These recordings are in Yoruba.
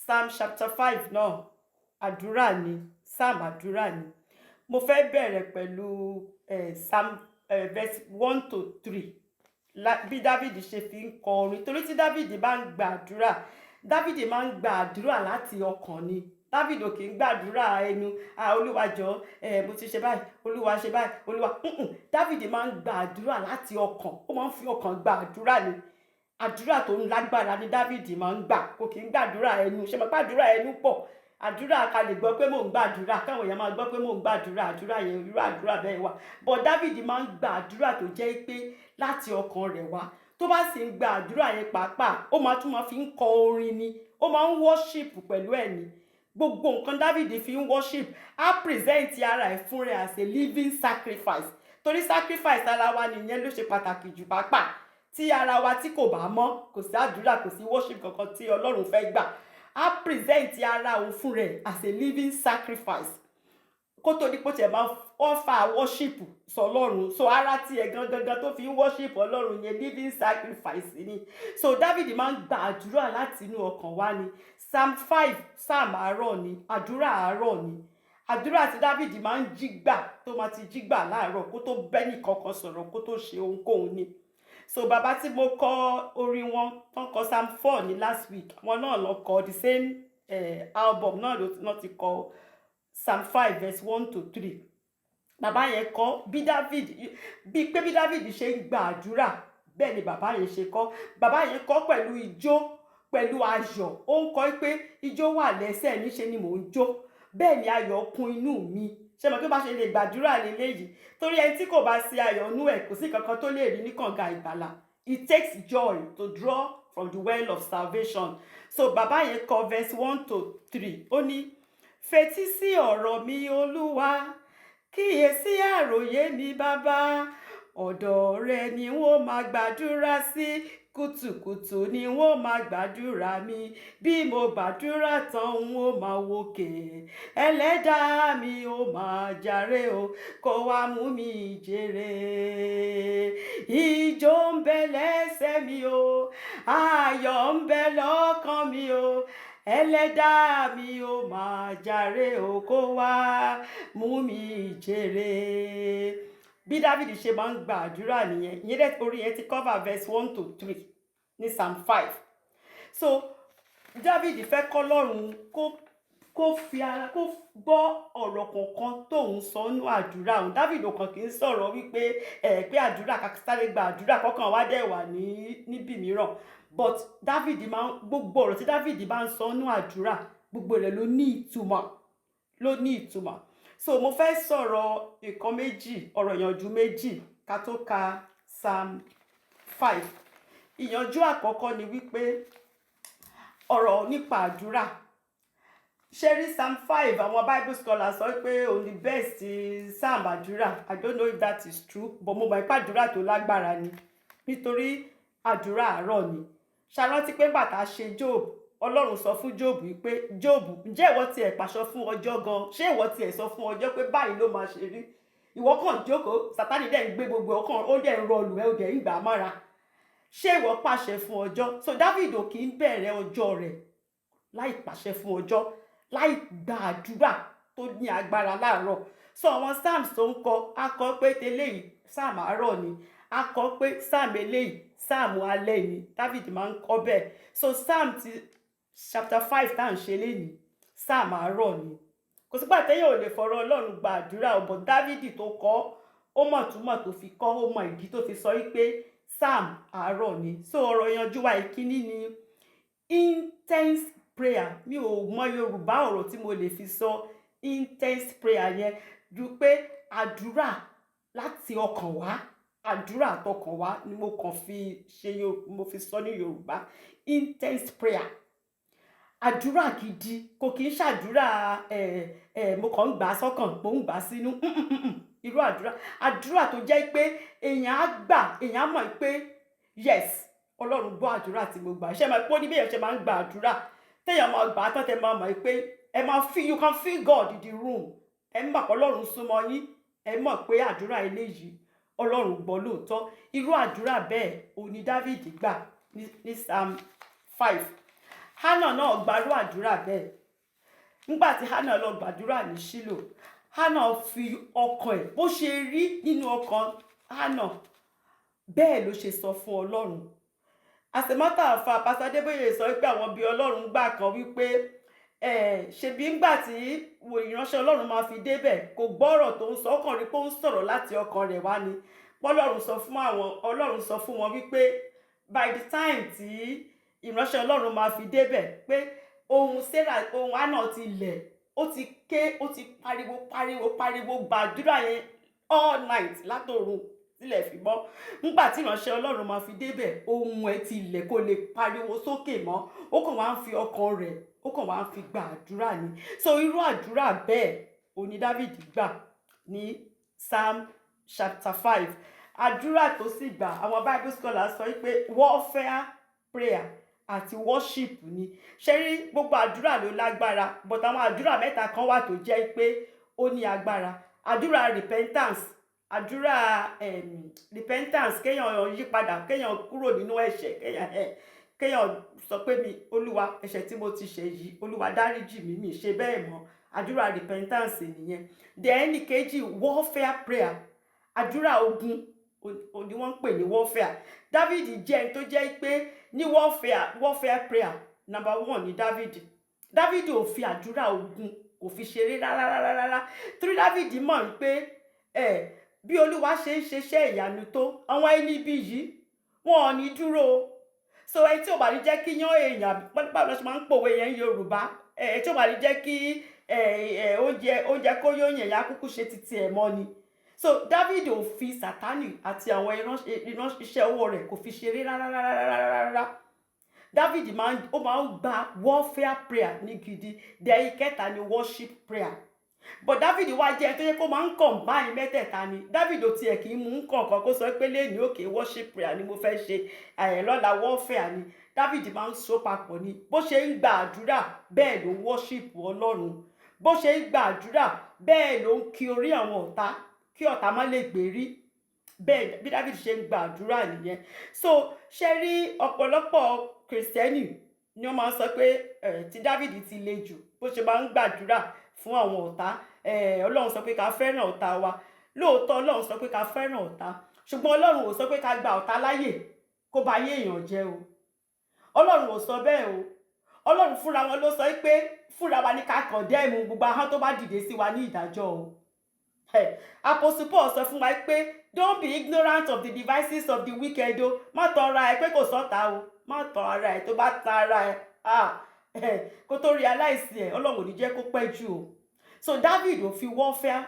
Psalm chapter 5 náà, àdúrà ni, psalm àdúrà ni. Mo fẹ́ bẹ̀rẹ̀ pẹ̀lú psalm verse 1 to 3, bí David ṣe fi ń kọ orin, torí tí David bá ń gba àdúrà, David máa ń gba àdúrà láti ọkàn ni. David ò kì í gbàdúrà ẹnu, "Ah, Olúwa, jọ̀ọ́, mo ti ṣe báyìí, Olúwa, ṣe báyìí, Olúwa." David máa ń gba àdúrà láti ọkàn, ó máa ń fi ọkàn gba àdúrà ni. Àdúrà tó ń lágbára ni David máa ń gbà. Kò kì í gbàdúrà ẹnu. Ṣe mọ̀ pé àdúrà ẹnu pọ̀? Àdúrà ká lè gbọ́ pé mò ń gbàdúrà, káwọn èèyàn máa gbọ́ pé mò ń gbàdúrà, àdúrà yẹn, irú àdúrà bẹ́ẹ̀ wà, but David máa ń gba àdúrà tó jẹ́ pé láti ọkàn rẹ̀ wá. Tó bá sì ń gba àdúrà yẹn pàápàá, ó máa tún máa fi ń kọ orin ni, ó máa ń worship pẹ̀lú ẹ̀ ni. Gbogbo nǹkan David fi ń worship. Á present ara ẹ̀ fún rẹ̀ as a living sacrifice, torí sacrifice ara wa nìyẹn ló ṣe pàtàkì jù pàápàá. Tí ara wa tí kò bá mọ́, kò sí àdúrà, kò sí worship kankan tí Ọlọ́run fẹ́ gbà. Á present ara òun fún rẹ̀ as a living sacrifice kó tó di pé ó tiẹ̀ máa offer worship sọlọ́run. So ara tiẹ̀ gangan gan tó fi ń worship Ọlọ́run yẹn, living sacrifice ni. So David máa ń gba àdúrà láti inú ọkàn wá ni. Psalm 5, psalm àárọ̀ ni, àdúrà àárọ̀ ni, àdúrà tí David máa ń jí gbà, tó máa ti jí gbà láàárọ̀ kó tó bẹ́nì kankan sọ̀rọ̀, kó tó ṣe ohunkóhun ni. So bàbá tí mo kọ orin wọn tán, kọ psalm 4 ní last week, àwọn náà lọ kọ the same album náà ló náà ti kọ psalm 5 verse 1 to 3. Bàbá yẹn kọ bí David, bí pé bí David ṣe ń gba àdúrà, bẹ́ẹ̀ ni bàbá yẹn ṣe kọ. Bàbá yẹn kọ pẹ̀lú ijó, pẹ̀lú ayọ̀. Ó ń kọ pé ijó wà lẹ́sẹ̀, níṣe ni mò ń jó, bẹ́ẹ̀ ni ayọ̀ kún inú mi. Ṣé mo kí bá ṣe lè gbàdúrà lélẹ́yìí? Torí ẹni tí kò bá sí ayọ̀ nú ẹ̀, kò sí kankan tó lè rí ní kànga ìgbàlà. It takes joy to draw from the well of salvation. So bàbá yẹn kọ verse 1 to 3. Ó ní, "Fetí sí ọ̀rọ̀ mi, Olúwa, kíyèsí àròyé mi, Bàbá. Ọ̀dọ̀ rẹ ni wọ́n máa gbàdúrà sí, kùtùkùtù ni wọ́n máa gbàdúrà mi. Bí mo gbàdúrà tán, n ó máa wòkè. Ẹlẹ́dàá mi ó máa jàre o, kó wá mú mi jèrè. Ijó ń bẹ lẹ́sẹ̀ mi o, ayọ̀ ń bẹ lọ́kàn mi o. Ẹlẹ́dàá mi ó máa jàre o, kó wá mú mi jèrè." Bí David ṣe máa ń gba àdúrà nìyẹn. Ìyẹn dẹ́ orí yẹn ti cover verse 1 to 3 ní psalm 5. So David fẹ́ kọ́lọ́run kó fi ara kó gbọ́ ọ̀rọ̀ kọ̀ọ̀kan tóun sọ nú àdúrà òun. David ò kàn kì í sọ̀rọ̀ wípé ẹ pé àdúrà ká sáré gba àdúrà kọ́kàn wá dẹ̀ wà ní níbì mìíràn, but David máa ń, gbogbo ọ̀rọ̀ tí David bá ń sọ nú àdúrà, gbogbo rẹ̀ ló ní ìtumọ̀, ló ní ìtumọ̀. So mo fẹ́ sọ̀rọ̀ nǹkan méjì, ọ̀rọ̀ ìyànjú méjì, ká tó ka psalm 5. Ìyànjú àkọ́kọ́ ni wípé ọ̀rọ̀ nípa àdúrà. Ṣe rí psalm 5, àwọn Bible scholars sọ pé òun ni best psalm àdúrà. I don't know if that is true, but mo mọ̀ pé àdúrà tó lágbára ni, nítorí àdúrà àárọ̀ ni. Ṣàrántí pé bàtà ṣe Job, Ọlọ́run sọ fún Job wípé, "Job, ǹjẹ́ ìwọ tiẹ̀ pàṣọ fún ọjọ́ gan? Ṣé ìwọ tiẹ̀ sọ fún ọjọ́ pé báyìí ló máa ṣe rí? Ìwọ kàn jókòó, Sátánì dẹ̀ ń gbé gbogbo ọkàn, ó dẹ̀ ń rọlù ẹ, ó dẹ̀ ń gbà á mára. Ṣé ìwọ pàṣẹ fún ọjọ́?" So David ò kì í bẹ̀rẹ̀ ọjọ́ rẹ̀ láì pàṣẹ fún ọjọ́, láì gba àdúrà tó ní agbára láàárọ̀. So àwọn psalms tó ń kọ, á kọ pé tẹ́lẹ̀ psalm àárọ̀ ni, á kọ pé psalm eléyìí, psalm alẹ́ ni. David máa ń kọ bẹ́ẹ̀. So psalm ti chapter 5 tá à ń ṣe lénìí, psalm àárọ̀ ni. Kò sígbà téèyàn ò lè fọ̀rọ̀ Ọlọ́run gba àdúrà ọ̀bọ̀. David tó kọ, ó mọ̀ túmọ̀ tó fi kọ́, ó mọ ìdí tó fi sọ wípé psalm àárọ̀ ni. So ọ̀rọ̀ ìyànjú wa ìkíní ni intense prayer. Mi ò mọ Yorùbá ọ̀rọ̀ tí mo lè fi sọ intense prayer yẹn ju pé àdúrà láti ọkàn wá, àdúrà àtọkàn wá ni mo kàn fi ṣe, mo fi sọ ní Yorùbá, intense prayer. Àdúrà gidi, kò kì í ṣàdúrà ẹ ẹ mo kàn ń gbà á sọ́kàn, mo ń gbà á sínú. Irú àdúrà tó jẹ́ pé èèyàn á gbà, èèyàn á mọ̀ pé yes, Ọlọ́run gbọ́ àdúrà tí mo gbà. Ṣé máa pọ́ ní bí èèyàn ṣe máa ń gba àdúrà, téèyàn máa gbà á tán, tẹ́ máa mọ̀ pé ẹ máa feel, you can feel God in the room. Ẹ mọ̀ pé Ọlọ́run súnmọ́ yín, ẹ mọ̀ pé àdúrà eléyìí, Ọlọ́run gbọ́ lóòótọ́. Irú àdúrà bẹ́ẹ̀ òní David gbà ní psalm 5. Hannah náà gbarú àdúrà bẹ́ẹ̀. Nígbà tí Hannah lọ gbàdúrà ní Ṣílò, Hannah fi ọkàn ẹ̀, bó ṣe rí nínú ọkàn Hannah, bẹ́ẹ̀ ló ṣe sọ fún Ọlọ́run. As a matter of fact, Pastor Adébóyè sọ pé àwọn bíi Ọlọ́run gbà kan wípé ṣebí ńgbà tí wo ìránṣẹ́ Ọlọ́run máa fi débẹ̀, kò gbọ́rọ̀ tó ń sọ, ọkàn rí pé ó ń sọ̀rọ̀ láti ọkàn rẹ̀ wá ni. Ọlọ́run sọ fún àwọn, Ọlọ́run sọ fún wọn wípé by the time tí ìránṣẹ́ Ọlọ́run máa fi débẹ̀, pé ohùn Sarah, ohùn Hannah ti lẹ̀, ó ti ké, ó ti pariwo, pariwo, pariwo, gbàdúrà yẹn all night, látòru sílẹ̀ fi mọ́. Nígbà tí ìránṣẹ́ Ọlọ́run máa fi débẹ̀, ohùn ẹ̀ ti lẹ̀, kó lè pariwo sókè mọ́. Ó kàn wá ń fi ọkàn rẹ̀, ó kàn wá ń fi gba àdúrà ni. So irú àdúrà bẹ́ẹ̀ òní David gbà ní Psalm chapter 5. Àdúrà tó sì gbà, àwọn Bible scholars sọ wípé warfare prayer àti worship ni. Ṣé rí, gbogbo àdúrà ló lágbára, but àwọn àdúrà mẹ́ta kan wà tó jẹ́ pé ó ní agbára. Àdúrà repentance, àdúrà repentance, kéèyàn yí padà, kéèyàn kúrò nínú ẹ̀ṣẹ̀, kéèyàn sọ pé, "Mi Olúwa, ẹ̀ṣẹ̀ tí mo ti ṣẹ̀ yìí, Olúwa, dáríjì mí, mi ṣe bẹ́ẹ̀ mọ́." Àdúrà repentance nìyẹn. Then ìkejì, warfare prayer, àdúrà ogun ni wọ́n ń pè ní warfare. David jẹ́ ẹni tó jẹ́ pé ní warfare prayer number one ní David. David ò fi àdúrà ogun, kò fi ṣeré rárá rárá rárá, torí David mọ̀ wípé ẹ bí Olúwa ṣe ń ṣiṣẹ́ ìyanu tó, àwọn ẹni ibi yìí, wọn ò ní dúró. So ẹ tí ò bá ní jẹ́ kí yán èèyàn, báwo ló ṣe máa ń pòwe yẹn ní Yorùbá? Ẹ tí ò bá ní jẹ́ kí oúnjẹ kó yó yẹn, yá kúkú ṣe titi ẹ̀ mọ́ ni. So David ò fi Sátánì àti àwọn ìránṣẹ́ ọwọ́ rẹ̀, kò fi ṣeré rárá rárá rárá rárá. David máa ń gba warfare prayer ní gidi. Then ìkẹta ni worship prayer, but David wá jẹ́ tó yẹ kó máa ń combine mẹ́tẹ̀ẹ̀ta ni. David ò tiẹ̀ kì í mú kọ̀ọ̀kan kó sọ pé lẹ́ni, òkè, worship prayer ni mo fẹ́ ṣe, ẹ̀ lọ́la warfare ni. David máa ń so papọ̀ ni. Bó ṣe ń gba àdúrà, bẹ́ẹ̀ ló ń worship Ọlọ́run. Bó ṣe ń gba àdúrà, bẹ́ẹ̀ ló ń kí orí àwọn ọ̀tá, kí ọ̀tá má lè gbérí. Bẹ́ẹ̀ bí David ṣe ń gba àdúrà nìyẹn. So ṣe rí, ọ̀pọ̀lọpọ̀ Kìrìsìtẹ́nì ni wọ́n máa ń sọ pé tí David ti le jù, bó ṣe máa ń gbàdúrà fún àwọn ọ̀tá. Ọlọ́run sọ pé ká fẹ́ràn ọ̀tá wa. Lóòótọ́, Ọlọ́run sọ pé ká fẹ́ràn ọ̀tá, ṣùgbọ́n Ọlọ́run ò sọ pé ká gba ọ̀tá láyè kó ba ayé èèyàn jẹ́ o. Ọlọ́run ò sọ bẹ́ẹ̀ o. Ọlọ́run fúnra wọn ló sọ pé fúnra wa ní ká condemn gbogbo ahọ́n tó bá dìde sí wa ní ìdájọ́ o. Apostle Paul sọ fún wa pé don't be ignorant of the devices of the wicked o. Má tan ara ẹ pé kò sọ́ta o. Má tan ara ẹ. Tó bá tan ara ẹ, ah, kó tó realize ẹ, Ọlọ́run ò ní jẹ́ kó pẹ́ jù o. So David ò fi warfare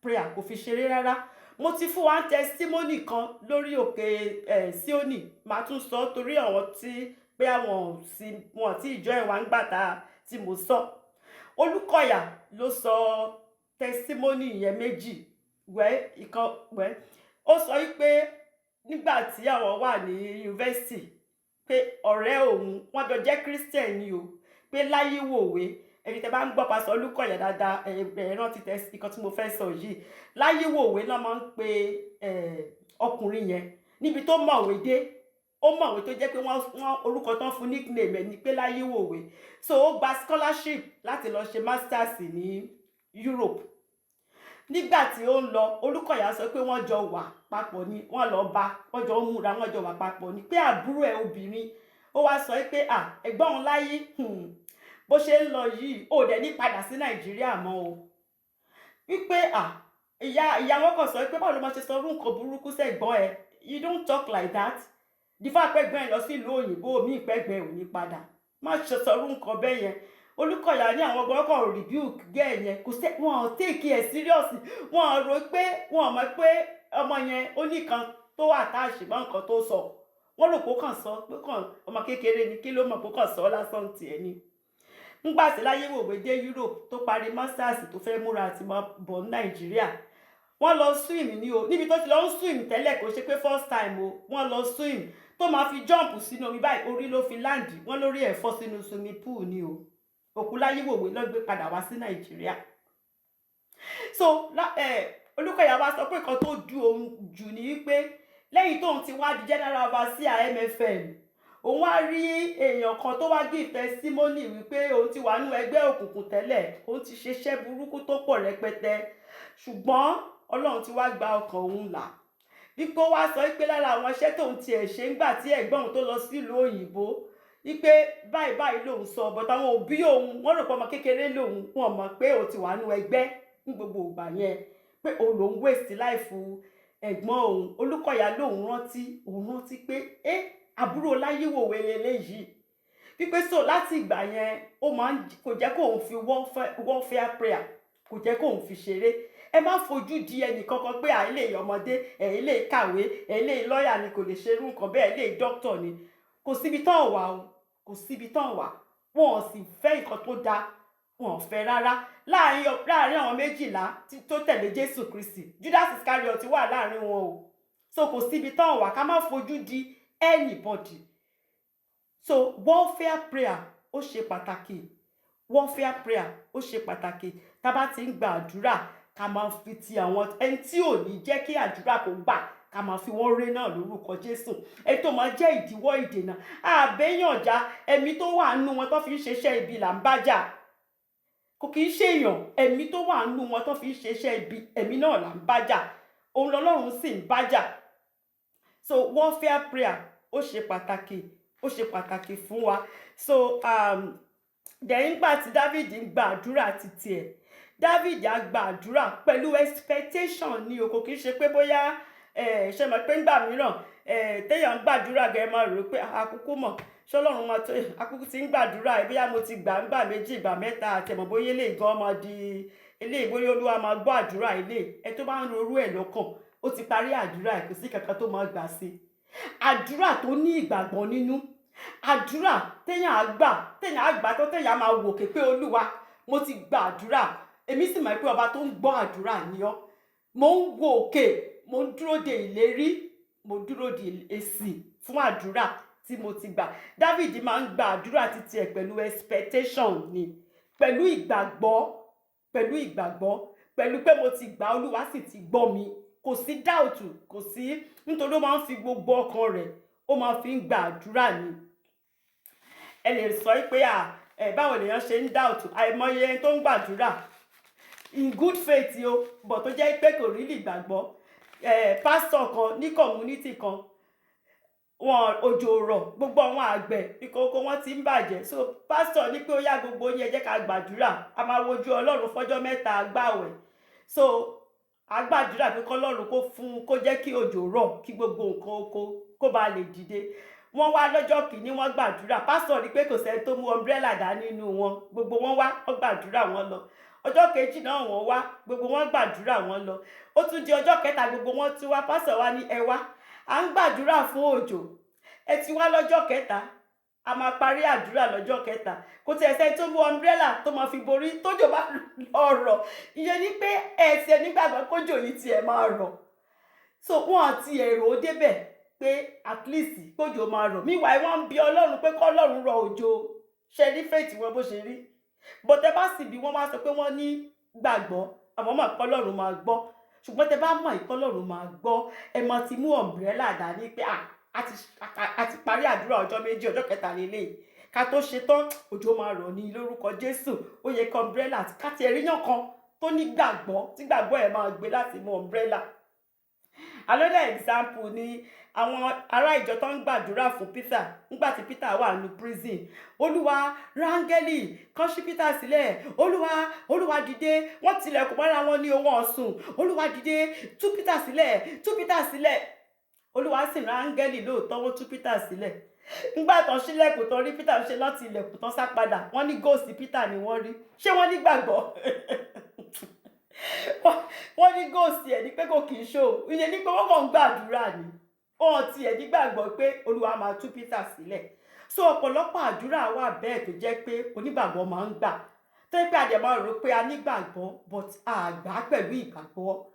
prayer, kò fi ṣeré rárá. Mo ti fún wa testimony kan lórí òkè Síónì. Màá tún sọ torí àwọn tí pé àwọn sí wọn tí ìjọ ẹ̀ wá ń gbà tá tí mo sọ. Olúkọ̀yà ló sọ testimony yẹn méjì wẹ́ ìkan wẹ́. Ó sọ wípé nígbà tí àwọn wà ní yunifásitì, pé ọ̀rẹ́ òun, wọ́n jọ jẹ́ Christian ni o, pé láyé wòwe. Ẹni tẹ́ bá ń gbọ́ Pastor Olúkọ̀yà dáadáa, ẹ rántí nǹkan tí mo fẹ́ sọ yìí. Láyé wòwe náà máa ń pe ọkùnrin yẹn. Níbi tó mọ̀wé dé, ó mọ̀wé tó jẹ́ pé wọ́n orúkọ tán fún, nickname ẹ̀ ní pé láyé wòwe. So ó gba scholarship láti lọ ṣe masters ní Europe. Nígbà tí ó ń lọ, Olúkọ̀yà sọ pé wọ́n jọ wà papọ̀ ni, wọ́n lọ bá, wọ́n jọ ń múra, wọ́n jọ wà papọ̀ ni, pé àbúrò ẹ̀ obìnrin ó wá sọ pé, "À, ẹ̀gbọ́n òun láyé, bó ṣe ń lọ yìí, ó dẹ̀ ní padà sí Nàìjíríà mọ́ o." Wípé à ìyá wọn kàn sọ pé, "Báwo ló máa ṣe sọ irú nǹkan burúkú sẹ́gbọ́n ẹ? You don't talk like that. The fact pé ẹ̀gbọ́n ẹ lọ sí ìlú òyìnbó mi, ìpẹ́gbẹ́ ò ní padà, má ṣe sọ irú nǹkan bẹ́ẹ̀ yẹn." Olúkọ̀yà ní àwọn ọgbọ́n kan rebuke gẹ́ yẹn, kò sẹ́, wọn ò take ẹ̀ serious. Wọn ò rò pé, wọn ò mọ̀ pé ọmọ yẹn ó ní kan tó attach mọ́ nǹkan tó sọ. Wọ́n rò pé ó kàn sọ pé kàn ọmọ kékeré ni, kí ló mọ̀, pé ó kàn sọ lásán tiẹ̀ ni. Ńgbà tí Láyéwòwe dé Europe, tó parí masters, tó fẹ́ múra àti máa bọ̀ ní Nàìjíríà, wọ́n lọ swim ní o. Níbi tó ti lọ ń swim tẹ́lẹ̀, kò ṣe pé first time o. Wọ́n lọ swim, tó máa fi jump sínú omi báyìí, orí ló fi land. Wọ́n lórí ẹ̀ fọ́ sínú swimming pool ni o. Òkú Láyéwòwe ló gbé padà wá sí Nàìjíríà. So Olúkọ̀yà wa sọ pé nǹkan tó du òun jù ní wípé lẹ́yìn tóun ti wá di general overseer MFM, òun wá rí pé àwọn Òun wá rí èèyàn kan tó wá give testimony wípé òun ti wà nínú ẹgbẹ́ òkùnkùn tẹ́lẹ̀, òun ti ṣiṣẹ́ burúkú tó pọ̀ rẹpẹtẹ, ṣùgbọ́n Ọlọ́run ti wá gba ọkàn òun là. Wípé ó wá sọ pé lára àwọn iṣẹ́ tóun tiẹ̀ ṣe ńgbà tí ẹ̀gbọ́n òun tó lọ sílùú òyìnbó, wípé báyìí báyìí lòun sọ, but àwọn òbí òun, wọ́n rò pé ọmọ kékeré lòun, wọn mọ̀ pé òun ti wà nínú ẹgbẹ́ ní gbogbo ìgbà yẹn, pé òun lòún waste life ẹ̀gbọ́n òun. Olúkọ̀yà lòun rántí, òun rántí pé ẹ àbúrò láyéwòwe leléyìí. Wípé so láti ìgbà yẹn, ó máa ń kò jẹ́ kóun fi warfare prayer, kò jẹ́ kóun fi ṣeré. Ẹ má fojú di ẹnì kankan pé à ilé ọmọdé ẹ̀, ilé kàwé ẹ̀, ilé lọ́ọ̀yà ni, kò lè ṣerú nǹkan bẹ́ẹ̀, ilé dókítà ni. Kò síbi tán wà o, kò síbi tán wà. Wọn ò sì fẹ́ nǹkan tó dáa, wọn ò fẹ́ rárá. Láàrin àwọn 12 tó tẹ̀lé Jésù Kristi, Judas Iscariot wà láàrin wọn o. So kò síbi tán wà, ká má fojú di anybody. So warfare prayer, ó ṣe pàtàkì. Warfare prayer, ó ṣe pàtàkì. Tá a bá ti ń gba àdúrà, ká máa fi ti àwọn ẹni tí ò ní jẹ́ kí àdúrà kó gbà, ká máa fi wọ́n ré náà lórúkọ Jésù. Ẹni tó máa jẹ́ ìdíwọ́, ìdènà, àbẹ́yànjá, ẹ̀mí tó wà nínú wọn tó fi ń ṣiṣẹ́ ibi là ń bá jà. Kò kì í ṣèyàn, ẹ̀mí tó wà nínú wọn tó fi ń ṣiṣẹ́ ibi, ẹ̀mí náà là ń bá jà, òun lọ́lọ́run sì ń bá jà. So warfare prayer, ó ṣe pàtàkì, ó ṣe pàtàkì fún wa. So then nígbà tí David ń gba àdúrà títí ẹ̀, David á gba àdúrà pẹ̀lú expectation ní o. Kò kì í ṣe pé bóyá ṣe mọ̀ pé ńgbà mìíràn téèyàn ń gbàdúrà gẹ́gẹ́, máa rò pé àkókò mọ̀ ṣọlọ́run máa tó àkókò tí ń gbàdúrà ẹ̀, bóyá mo ti gbà ń gbà méjì, ìgbà mẹ́ta, àti ẹ̀mọ̀ bóyá eléyìí gan máa di eléyìí, bóyá Olúwa máa gbọ́ àdúrà eléyìí. Ẹ tó bá ń rorú ẹ̀ lọ́kàn, ó ti parí àdúrà ẹ̀, kò sí kankan tó máa gbà sí. Àdúrà tó ní ìgbàgbọ́ nínú, àdúrà téèyàn á gbà, téèyàn á gbà tó, téèyàn á máa wòkè pé, "Olúwa, mo ti gba àdúrà, èmi sì mọ̀ pé ọba tó ń gbọ́ àdúrà ni ọ́. Mo ń wo òkè, mo ń dúró de ìlérí, mo dúró de èsì fún àdúrà tí mo ti gbà." David máa ń gba àdúrà títí ẹ̀ pẹ̀lú expectation ni, pẹ̀lú ìgbàgbọ́, pẹ̀lú ìgbàgbọ́, pẹ̀lú pé mo ti gbà, Olúwa sì ti gbọ́ mi. Kò sí doubt, kò sí, nítorí ó máa ń fi gbogbo ọkàn rẹ̀, ó máa fi ń gba àdúrà ni. Ẹ lè sọ pé à ẹ báwo lèèyàn ṣe ń doubt? Àìmọye ẹni tó ń gbàdúrà in good faith o, but tó jẹ́ pé kò rí lè gbàgbọ́. Pásítọ̀ kan ní community kan, wọn òjò rọ̀, gbogbo àwọn àgbẹ̀ ìkókó wọn ti ń bàjẹ́. So pásítọ̀ ní pé ó yá, gbogbo yín, ẹ jẹ́ ká gbàdúrà, a máa wojú Ọlọ́run fọ́jọ́ 3, gbààwẹ̀. So a gbàdúrà pé kọ́lọ́run kó fún, kó jẹ́ kí òjò rọ̀, kí gbogbo nǹkan oko kó ba lè dìde. Wọ́n wá lọ́jọ́ kìíní, wọ́n gbàdúrà. Pásítọ̀ rí pé kò sẹ́ni tó mú umbrella dání nínú wọn. Gbogbo wọn wá, wọ́n gbàdúrà, wọn lọ. Ọjọ́ kejì náà wọ́n wá, gbogbo wọn gbàdúrà, wọn lọ. Ó tún di ọjọ́ kẹta, gbogbo wọn tún wá. Pásítọ̀ wá ní, "Ẹ wá, à ń gbàdúrà fún òjò, ẹ ti wá lọ́jọ́ kẹta, a máa parí àdúrà lọ́jọ́ kẹta, kò tí ẹ sẹ́ni tó mú umbrella tó máa fi borí tójò bá lọ rọ̀. Ìyẹn ni pé ẹ̀sẹ̀ nígbàgbọ́ kójò yìí tiẹ̀ máa rọ̀." So wọn àti èrò débẹ̀ pé at least kójò máa rọ̀. Meanwhile, wọ́n ń bi Ọlọ́run pé kọ́lọ́run rọ̀ òjò. Ṣe rí faith wọn bó ṣe rí? But ẹ bá sì bí wọ́n máa sọ pé wọ́n ní gbàgbọ́, àwọn mọ̀ pé Ọlọ́run máa gbọ́. Ṣùgbọ́n tẹ bá mọ̀ pé Ọlọ́run máa gbọ́, ẹ máa ti mú umbrella dání pé a ti parí àdúrà ọjọ́ 2, ọjọ́ kẹta lélẹ̀, ká tó ṣe tán, òjò máa rọ̀ ní lórúkọ Jésù. Ó yẹ kí umbrella ká ti ẹ̀rí yàn kan tó ní gbàgbọ́, tí gbàgbọ́ ẹ̀ máa gbé láti mú umbrella. Another example ni àwọn ará ìjọ tó ń gbàdúrà fún Peter nígbà tí Peter wà ní prison. "Olúwa, rángẹ́lì kan ṣí Peter sílẹ̀. Olúwa, Olúwa dìde." Wọ́n tilẹ̀kùn mọ́ra wọn ní owó ọ̀sùn. "Olúwa dìde, tú Peter sílẹ̀, tú Peter sílẹ̀." Olúwa sì rán áńgẹ́lì lóòótọ́, wọ́n tú Peter sílẹ̀. Nígbà tán ṣílẹ̀kùn tán rí Peter, ṣe láti ilẹ̀kùn tán sá padà. Wọ́n ní ghost Peter ni wọ́n rí. Ṣé wọ́n nígbàgbọ́? Wọ́n ní ghost ẹ̀ ní pé kò kì í ṣó. Ìyẹn ní pé wọ́n kàn ń gbàdúrà ni, wọ́n tiẹ̀ nígbàgbọ́ pé Olúwa máa tú Peter sílẹ̀. So ọ̀pọ̀lọpọ̀ àdúrà wà bẹ́ẹ̀ tó jẹ́ pé onígbàgbọ́ máa ń gbà, tó yẹ pé a dẹ̀ máa rò pé a nígbàgbọ́, but a gbà á pẹ̀lú ìgbàgbọ́.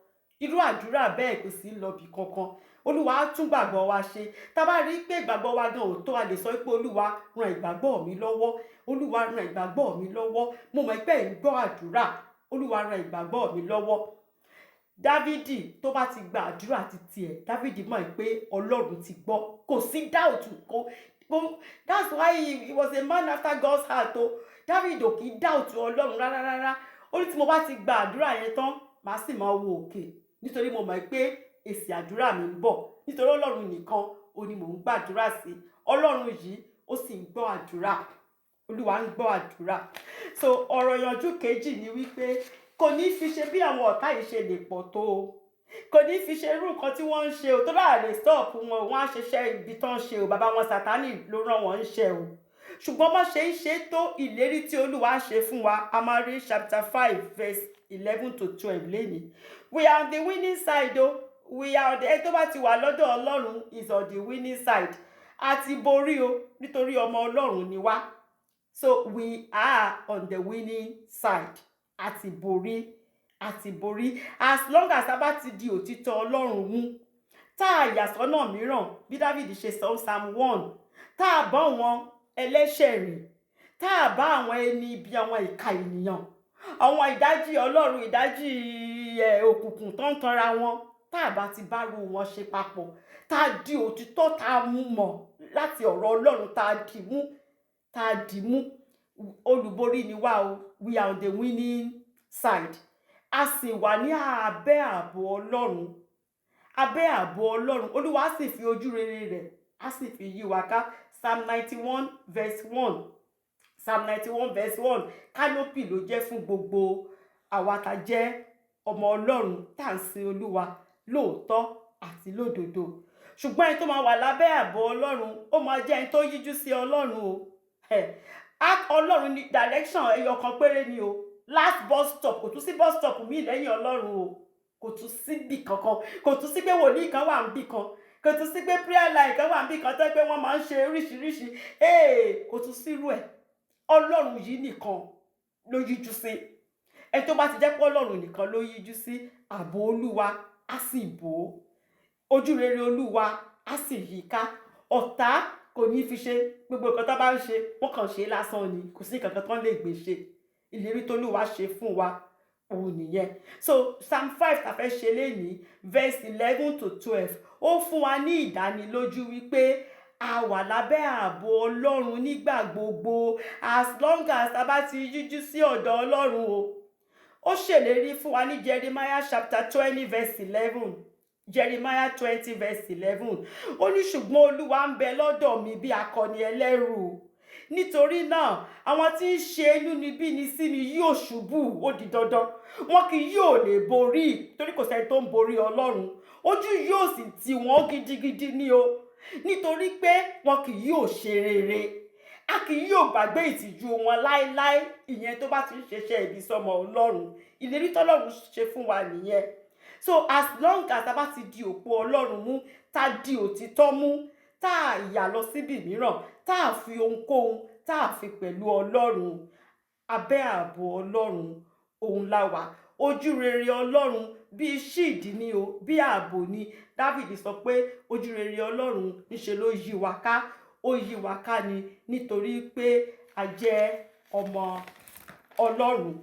Irú àdúrà bẹ́ẹ̀ kò sí lọ́bì kankan. Olúwa á tún gbàgbọ́ wa ṣe. Tá a bá rí pé ìgbàgbọ́ wa gan ò tó, a lè sọ pé, "Olúwa, ran ìgbàgbọ́ mi lọ́wọ́. Olúwa, ran ìgbàgbọ́ mi lọ́wọ́. Mo mọ̀ pé ẹ̀ ń gbọ́ àdúrà. Olúwa, ran ìgbàgbọ́ mi lọ́wọ́." Dávidi tó bá ti gba àdúrà ti tiẹ̀, Dávidi mọ̀ pé Ọlọ́run ti gbọ́. Kò sí doubt, kò That's why he was a man after God's heart o. David ò kì í doubt Ọlọ́run rárá rárá. Ó ní tí mo bá ti gba àdúrà yẹn tán, màá sì máa wo òkè, nítorí mo mọ̀ pé èsì àdúrà mi ń bọ̀, nítorí Ọlọ́run nìkan ó ní mò ń gbàdúrà sí. Ọlọ́run yìí, ó sì ń gbọ́ àdúrà. Olúwa ń gbọ́ àdúrà. So ọ̀rọ̀ ìyànjú kejì ni wípé kò ní fi ṣe bí àwọn ọ̀tá yìí ṣe lè pọ̀ tó o, kò ní fi ṣe irú nǹkan tí wọ́n ń ṣe o, tó dáa lè stop wọn. Wọ́n á ṣiṣẹ́ ibi tán ṣe o. Bàbá wọn Sátánì ló rán wọn ń ṣe o. Ṣùgbọ́n bá ṣe ń ṣe tó, ìlérí tí Olúwa ṣe fún wa, a máa rí chapter 5 verse 11 to 12 lẹ́ni. We are on the winning side o. We are on the, ẹni tó bá ti wà lọ́dọ̀ Ọlọ́run is on the winning side. A ti borí o, nítorí ọmọ Ọlọ́run ni wá. So we are on the winning side. A ti borí, a ti borí. As long as a bá ti di òtítọ́ Ọlọ́run mú, tá a yà sọ́nà mìíràn, bí David ṣe sọ Psalm 1, tá a bá wọn ẹlẹ́ṣẹ̀ rìn, tá a bá àwọn ẹni ibi, àwọn ìka ènìyàn, àwọn ìdájí Ọlọ́run, ìdájí ẹ̀ òkùnkùn tó ń tanra wọn, tá a bá ti bá ru wọn ṣe papọ̀, tá a di òtítọ́ tá a mú mọ̀ láti ọ̀rọ̀ Ọlọ́run, tá a dì mú, tá a dì mú, olùborí ni wá o. We are on the winning side. A sì wà ní abẹ́ ààbò Ọlọ́run, abẹ́ ààbò Ọlọ́run. Olúwa sì fi ojú rere rẹ̀, á sì fi yí wa ká. Psalm 91 verse 1, Psalm 91 verse 1, canopy ló jẹ́ fún gbogbo àwa tá jẹ́ ọmọ Ọlọ́run, tá à ń sin Olúwa lóòótọ́ àti lódodo. Ṣùgbọ́n ẹni tó máa wà lábẹ́ ààbò Ọlọ́run, ó máa jẹ́ ẹni tó yíjú sí Ọlọ́run o. Ọlọ́run ní direction ẹyọ kan péré ni o. Last bus stop, kò tún sí bus stop míì lẹ́yìn Ọlọ́run o. Kò tún síbì kankan, kò tún sí pé wòlíì kan wà níbì kan, kò tún sí pé prayer line kan wà níbì kan tó pé wọ́n máa ń ṣe oríṣiríṣi. Kò tún sírú ẹ̀. Ọlọ́run yìí nìkan ló yíjú sí. Ẹni tó bá ti jẹ́ pé Ọlọ́run nìkan ló yíjú sí, ààbò Olúwa á sì bò ó, ojú rere Olúwa á sì yí ká. Ọ̀tá kò ní fi ṣe. Gbogbo nǹkan tó bá ń ṣe, wọ́n kàn ṣe lásán ni. Kò sí nǹkan kan tó lè gbé ṣe. Ìlérí tólúwa ṣe fún wa, òun nìyẹn. So Psalm 5 tá fẹ́ ṣe lénìí, verse 11 to 12, ó fún wa ní ìdánilójú wípé a wà lábẹ́ ààbò Ọlọ́run nígbà gbogbo, as long as a bá ti yíjú sí ọ̀dọ̀ Ọlọ́run o. Ó ṣèlérí fún wa ní Jeremiah chapter 20 verse 11, Jeremiah 20 verse 11. Ó ní, "Ṣùgbọ́n Olúwa ń bẹ lọ́dọ̀ mi bí akọni ẹlẹ́rù. Nítorí náà, àwọn tí ń ṣe inúnibíni sí mi yóò ṣubú." Ó di dandan, wọn kì yóò lè borí, torí kò sẹ́ni tó ń borí Ọlọ́run. "Ojú yóò sì tì wọ́n gidigidi ní o, nítorí pé wọn kì yóò ṣe rere. A kì yóò gbàgbé ìtìjú wọn láéláé." Ìyẹn tó bá ti ń ṣiṣẹ́ ibi sọmọ Ọlọ́run. Ìlérí tọ́lọ́run ṣe fún wa nìyẹn. So as long as a bá ti di òpó Ọlọ́run mú, tá a di òtítọ́ mú, tá a yà lọ síbì mìíràn, tá a fi ohunkóhun, tá a fi pẹ̀lú Ọlọ́run, abẹ́ ààbò Ọlọ́run òun la wà. Ojú rere Ọlọ́run bíi shield ni o, bí ààbò ni. David sọ pé ojú rere Ọlọ́run níṣe ló yí wa ká. Ó yí wa ká ni, nítorí pé a jẹ́ ọmọ Ọlọ́run.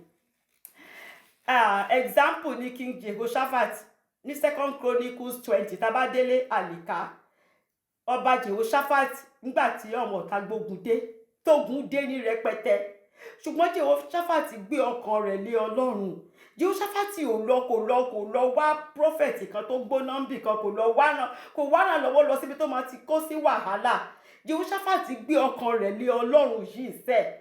Example ni King Jehoshaphat ní Second Chronicles 20. Tá bá délé àlìká ọba Jehoshaphat, nígbà tí ọmọ ọ̀tá gbógun dé, tógun dé ní rẹpẹtẹ, ṣùgbọ́n Jehoshaphat gbé ọkàn rẹ̀ lé Ọlọ́run. Jehoshaphat ò lọ, kò lọ, kò lọ wá prophet kan tó gbóná níbì kan, kò lọ wá ràn, kò wá ràn lọ́wọ́ lọ síbi tó máa ti kó sí wàhálà. Jehoshaphat gbé ọkàn rẹ̀ lé Ọlọ́run yìí sẹ́ẹ̀,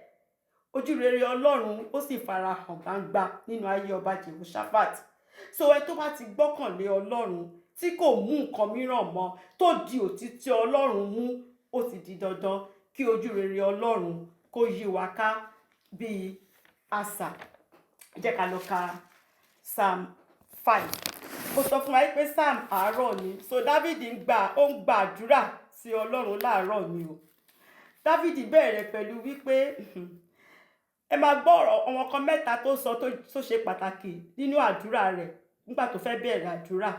ojú rere Ọlọ́run ó sì farahàn gbangba nínú ayé ọba Jehoshaphat. So ẹ tó bá ti gbọ́kànlé Ọlọ́run, tí kò mú nǹkan mìíràn mọ́, tó di òtítọ́ Ọlọ́run mú, ó ti di dandan kí ojú rere Ọlọ́run kó yí wa ká bíi àṣà. Jẹ́ ká lọ ka Psalm 5. Mo sọ fún wa pé psalm àárọ̀ ni. So David ń gbà, ó ń gba àdúrà sí Ọlọ́run láàárọ̀ ni o. David bẹ̀rẹ̀ pẹ̀lú wípé, ẹ máa gbọ́ ọ̀rọ̀ àwọn kan mẹ́ta tó sọ tó ṣe pàtàkì nínú àdúrà rẹ̀ nígbà tó fẹ́ bẹ̀rẹ̀ àdúrà.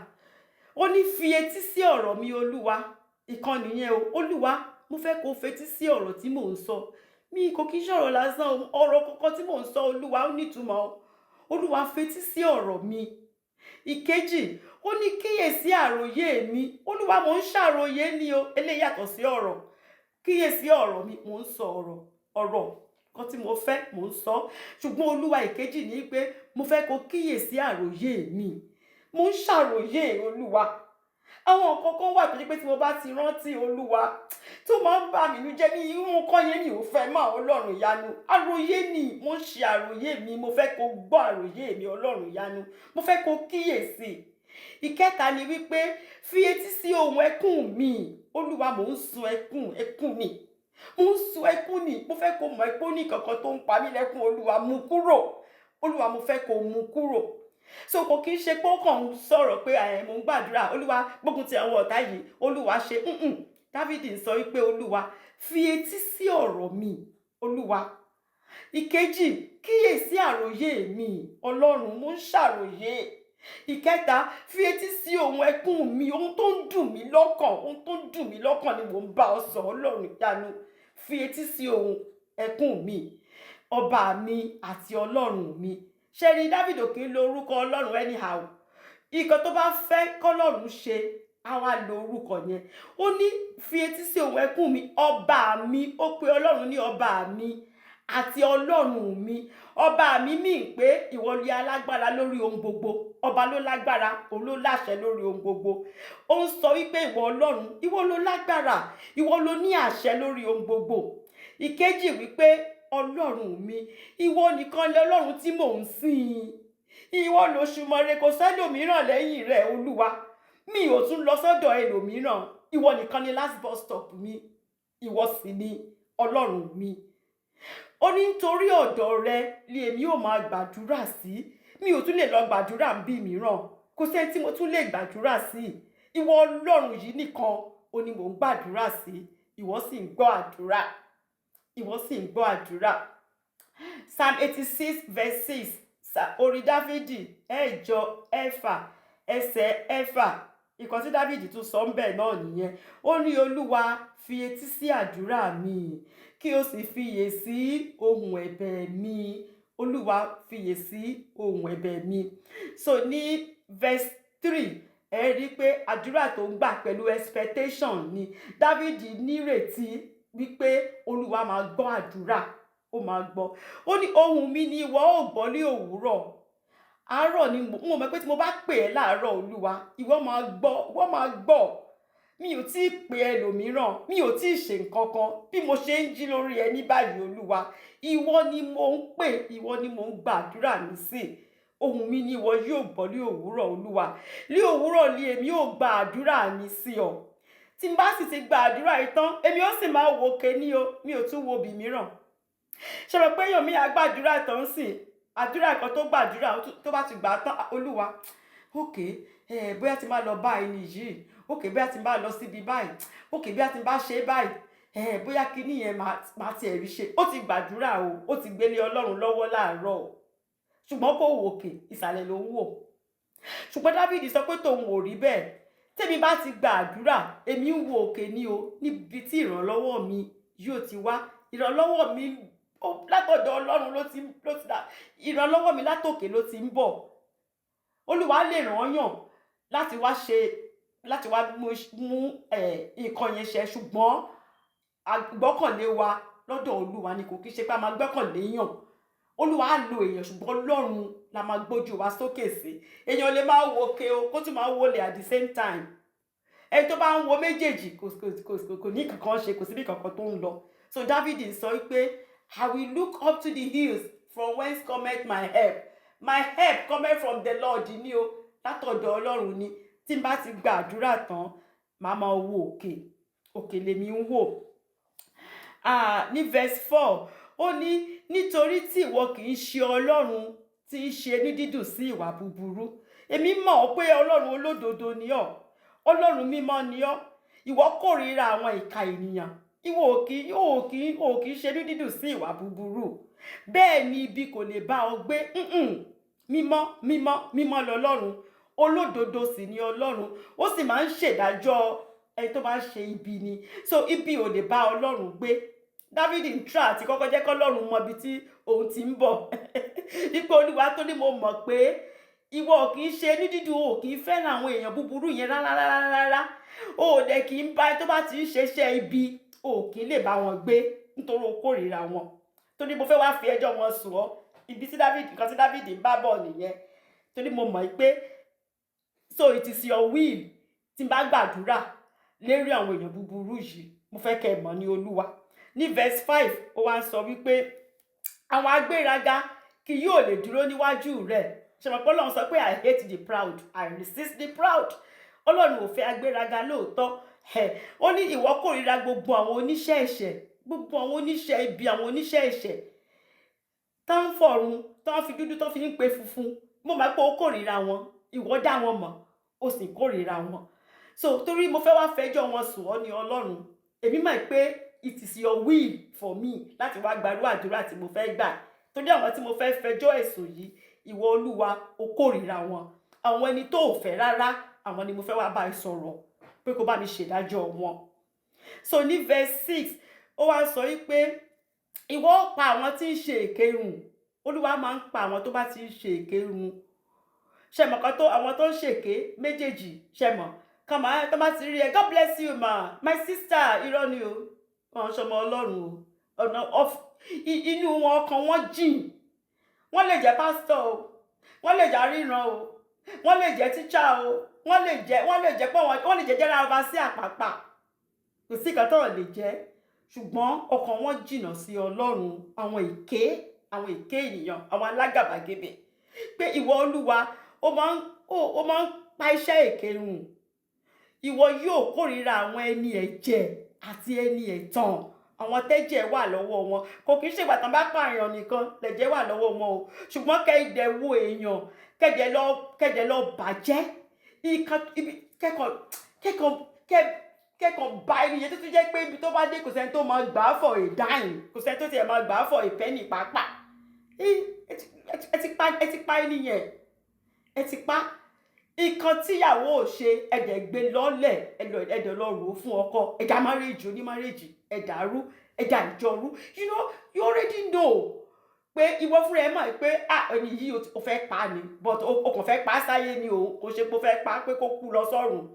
Ó ní, "Fi etí sí ọ̀rọ̀ mi, Olúwa." Ìkan nìyẹn o. Olúwa, mo fẹ́ kó fetí sí ọ̀rọ̀ tí mò ń sọ. Mi kò kí ń sọ̀rọ̀ lásán o. Ọ̀rọ̀ kankan tí mò ń sọ, Olúwa, ó nítumọ̀ o. Olúwa, fetí sí ọ̀rọ̀ mi. Ìkejì, ó ní, "Kíyèsí àròyé mi, Olúwa." Mò ń ṣàròyé ni o. Eléyìí yàtọ̀ sí ọ̀rọ̀. Kíyèsí ọ̀rọ̀ mi. Mò ń sọ ọ̀rọ̀, ọ̀rọ̀ kan tí mo fẹ́, mò ń sọ. Ṣùgbọ́n Olúwa, ìkejì ní pé mo fẹ́ kó kíyèsí àròyé mi. Mo ń ṣàròyé, Olúwa. Àwọn nǹkan kan wà tó jẹ́ pé tí mo bá ti rántí, Olúwa, tó máa ń bà mí nínú jẹ́ ní irú nǹkan yẹn, mi ò fẹ́ mọ́. Ọlọ́run ìyanu, àròyé ni mo ń ṣe, àròyé mi. Mo fẹ́ kó gbọ́ àròyé mi, Ọlọ́run ìyanu. Mo fẹ́ kó kíyèsí. Ìkẹta ni wípé fi etí sí ohùn ẹkún mi. Olúwa, mò ń sun ẹkún, ẹkún mi, mo ń sun ẹkún ni. Mo fẹ́ kó mọ̀ pé ó ní kankan tó ń pa mí lẹ́kún. Olúwa, mú kúrò. Olúwa, mo fẹ́ kó mú kúrò. So kò kí ń ṣe pé ó kàn ń sọ̀rọ̀ pé ẹ̀ mò ń gbàdúrà, Olúwa gbógun ti àwọn ọ̀tá yìí, Olúwa ṣe. Dávìdì ń sọ wípé, Olúwa, fi etí sí ọ̀rọ̀ mi, Olúwa. Ìkejì, kíyèsí àròyé mi. Ọlọ́run, mo ń ṣàròyé. Ìkẹta, fi etí sí ohùn ẹkún mi. Ohun tó ń dùn mí lọ́kàn, ohun tó ń dùn mí lọ́kàn ni mò ń bá ọ sọ. Ọlọ́run ìyanu, fi etí sí ohùn ẹkún mi, ọba mi àti Ọlọ́run mi. Ṣe rí, David ò kí ń lo orúkọ Ọlọ́run anyhow. Ìkan tó bá fẹ́ kọ́lọ́run ṣe, á wá lo orúkọ yẹn. Ó ní, fi etí sí ohùn ẹkún mi, ọba mi. Ó pe Ọlọ́run ní ọba mi àti Ọlọ́run mi. Ọba mi mí pé ìwọ ni alágbára lórí ohun gbogbo. Ọba ló lágbára, òun ló láṣẹ lórí ohun gbogbo. Ó ń sọ wípé ìwọ Ọlọ́run, ìwọ ló lágbára, ìwọ ló ní àṣẹ lórí ohun gbogbo. Ìkejì wípé Ọlọ́run mi, ìwọ nìkan lé Ọlọ́run tí mò ń sìn. Ìwọ lòṣùmọ̀rẹ́, kò sẹ́lòmíràn lẹ́yìn rẹ̀. Olúwa, mi ò tún lọ sọ́dọ̀ ẹlòmíràn. Ìwọ nìkan ni last bus stop mi, ìwọ sì ni Ọlọ́run mi. Ó ní nítorí ọ̀dọ̀ rẹ ni èmi ò máa gbàdúrà sí. Mi ò tún lè lọ gbàdúrà ń bí mìíràn. Kò sẹ́ni tí mo tún lè gbàdúrà sí. Ìwọ Ọlọ́run yìí nìkan ó ní mò ń gbàdúrà sí. Ìwọ sì ń gbọ́ àdúrà, ìwọ sì ń gbọ́ àdúrà. Psalm 86 verse 6, orin Dáfídì 86 ẹsẹ̀ 6. Ìkan tí Dáfídì tún sọ ń bẹ̀ náà nìyẹn. Ó ní, Olúwa, fi etí sí àdúrà mi, kí o sì fiyè sí ohùn ẹ̀bẹ̀ mi. Olúwa, fiyè sí ohùn ẹ̀bẹ̀ mi. So ní verse 3, ẹ rí i pé àdúrà tó ń gbà pẹ̀lú expectation ni. Dáfídì nírètí wípé Olúwa máa gbọ́ àdúrà, ó máa gbọ́. Ó ní, ohùn mi ni ìwọ ó gbọ́ ní òwúrọ̀. Àárọ̀ ni mo mọ̀ pé tí mo bá pè ẹ́ láàárọ̀, Olúwa, ìwọ máa gbọ́, ìwọ máa gbọ́. Mi ò tí ì pè ẹlòmíràn, mi ò tí ì ṣe nǹkan kan. Bí mo ṣe ń jí lórí ẹ ní báyìí, Olúwa, ìwọ ni mo ń pè, ìwọ ni mo ń gbàdúrà mi sí. Ohùn mi ni ìwọ yóò gbọ́ ní òwúrọ̀. Olúwa, ní òwúrọ̀ ni èmi ò gba àdúrà mi sí ọ. Tí n bá sì ti gba àdúrà yìí tán, èmi ó sì máa wò òkè ní o. Mi ò tún wo ibì mìíràn. Ṣe rò pé èèyàn mi á gbàdúrà tán sìn, àdúrà kan tó gbàdúrà, tó bá ti gbà á tán, "Olúwa, ok, bóyá tí n bá lọ bá ẹni yìí, ok, bóyá tí n bá lọ síbi báyìí, ok, bóyá tí n bá ṣe báyìí, bóyá kíní yẹn máa tiẹ̀ rí ṣe." Ó ti gbàdúrà o, ó ti gbélé Ọlọ́run lọ́wọ́ láàárọ̀ o, ṣùgbọ́n kò wò òkè, ìsàlẹ̀ ló ń wò. Ṣùgbọ́n Dáfídì sọ pé tòun ò rí bẹ́ẹ̀. Tèmi bá ti gba àdúrà, èmi ń wo òkè ní o, níbi tí ìrànlọ́wọ́ mi yóò ti wá. Ìrànlọ́wọ́ mi látọ̀dọ̀ Ọlọ́run ló ti dà. Ìrànlọ́wọ́ mi látòkè ló ti ń bọ̀. Olúwa lè ràn yàn láti wá ṣe, láti wá mú nǹkan yẹn ṣe, ṣùgbọ́n àgbọ́kànlé wa lọ́dọ̀ Olúwa ni. Kò kí ṣe pé a máa gbọ́kànlé yàn. Olúwa á lo èèyàn, ṣùgbọ́n Ọlọ́run la máa gbójú wa sókè sí. Èèyàn lè máa wo òkè o, kó tún máa wọlé at the same time. Ẹni tó bá ń wo méjèèjì kò ní kankan ṣe, kò síbi kankan tó ń lọ. So David sọ wípé, "I will look up to the hills, from whence cometh my help. My help cometh from the Lord" ni o, látọ̀dọ̀ Ọlọ́run ni. Tí n bá ti gba àdúrà tán, màá máa wo òkè. Òkè lèmi ń wò. Ah, ní verse 4, ó ní, nítorí tí ìwọ kì í ṣe Ọlọ́run tí ń ṣe ní dídùn sí ìwà búburú. Èmi mọ̀ ọ́ pé Ọlọ́run olódodo ni ọ́, Ọlọ́run mímọ́ ni ọ́. Ìwọ kórìíra àwọn ìka ènìyàn. Ìwọ ò kì í ṣe ní dídùn sí ìwà búburú. Bẹ́ẹ̀ ni ibi kò lè bá ọ gbé. Mímọ́, mímọ́, mímọ́ lọ́lọ́run. Olódodo sì ni Ọlọ́run. Ó sì máa ń ṣèdájọ́ ẹni tó bá ń ṣe ibi ni. So ibi ò lè bá Ọlọ́run gbé. Dávidi ń tra àti kọ́kọ́ jẹ́ kọ́lọ́run mọ ibi tí òun ti ń bọ̀. Ipò Olúwa tó ní, mo mọ̀ pé ìwọ ò kì í ṣe ní dídùn, ò kì í fẹ́ràn àwọn èèyàn búburú yẹn rárá rárá rárá. O ò dẹ̀ kì í bá ẹni tó bá ti ń ṣeṣẹ́ ibi, O kì í lè bá wọn gbé nítorí o kórìíra wọn, torí mo fẹ́ wá fi ẹjọ́ wọn sùn ọ́. Ibi tí David, nǹkan tí David ń bá bọ̀ nìyẹn, torí mo mọ̀ pé, so it is your will tí n bá gbàdúrà lérí àwọn èèyàn búburú yìí. Mo fẹ́ kẹ́ ẹ mọ̀ ní Olúwa. Ní verse 5, ó wá ń sọ wípé àwọn agbéraga kì yóò lè dúró níwájú rẹ̀. Ṣe mọ̀ pé Ọlọ́run sọ pé, "I hate the proud, I resist the proud"? Ọlọ́run ò fẹ́ agbéraga lóòótọ́. Ó ní ìwọ kórìíra gbogbo àwọn oníṣẹ́ ẹ̀ṣẹ̀, gbogbo àwọn oníṣẹ́ ibi, àwọn oníṣẹ́ ẹ̀ṣẹ̀ tó ń fọ̀run, tó ń fi dúdú, tó fi ń pe funfun. Mo máa pé ó kórìíra wọn. Ìwọ dá wọn mọ̀, ó sì kórìíra wọn. So torí mo fẹ́ wá fẹjọ́ wọn sùn ọ́ ní Ọlọ́run. Èmi mọ̀ pé it is your will for me láti wá gbàdúrà, àdúrà tí mo fẹ́ gbà, torí àwọn tí mo fẹ́ fẹjọ́ ẹ̀sùn yìí, ìwọ Olúwa, ó kórìíra wọn. Àwọn ẹni tó ò fẹ́ rárá, àwọn ni mo fẹ́ wá bá ẹ sọ̀rọ̀ pé kó bá mi ṣèdájọ́ wọn. So ní verse 6, ó wá sọ wípé ìwọ ó pa àwọn tí ń ṣe èké run. Olúwa máa ń pa àwọn tó bá ti ń ṣe èké run. Ṣe mọ̀ kan tó àwọn tó ń ṣèké méjèèjì? Ṣe mọ̀ kàn máa tó bá ti rí ẹ, "God bless you, ma, my sister"? Irọ́ ni o, wọn ṣọmọ Ọlọ́run o. Ọ̀nà inú wọn, ọkàn wọn jìn. Wọ́n lè jẹ́ pásítọ̀ o, wọ́n lè jẹ́ aríran o, wọ́n lè jẹ́ tíṣà o, wọ́n lè jẹ́ pé wọ́n lè jẹ́ general overseer àpàpà. Kò sí ìkan tó lè jẹ́, ṣùgbọ́n ọkàn wọn jìnnà sí Ọlọ́run. Àwọn èké, àwọn èké ènìyàn, àwọn alágàbàgebè, pé ìwọ Olúwa, ó máa ń pa iṣẹ́ èké run. Ìwọ yóò kórìíra àwọn ẹni ẹ̀jẹ̀ àti ẹni ẹ̀tàn, àwọn tẹ́jẹ̀ wà lọ́wọ́ wọn. Kò kì í ṣègbà tán bá pààyàn nìkan lẹ̀jẹ̀ wà lọ́wọ́ wọn o, ṣùgbọ́n kẹ́ẹ̀dẹ̀ wo èèyàn, kẹ́ẹ̀dẹ̀ lọ bàjẹ́ ìkan ibi, kẹ́kọ̀ọ́ ba ẹni yẹn, tó tún jẹ́ pé ibi tó bá dé, kò sẹ́ni tó máa gbà á for a dime, kò sẹ́ni tó tiẹ̀ máa gbà á for a penny pàápàá. Ẹ ti pa ẹni yẹn, ẹ ti pa. Ìkan tíyàwó ò ṣe, ẹ̀dẹ̀ gbé lọ́lẹ̀, ẹ̀dẹ̀ lọ rò ó fún ọkọ, ẹ̀dá marriage oní marriage, ẹ̀dàrú, ẹ̀dá ìjọrú. You already know pé ìwọ fúnra ẹ mọ̀ pé, ah, ẹni yìí, o fẹ́ pa ni, but o kàn fẹ́ pa sáyé ni o, kò ṣe pé o fẹ́ pa pé kó kú lọ sọ́run.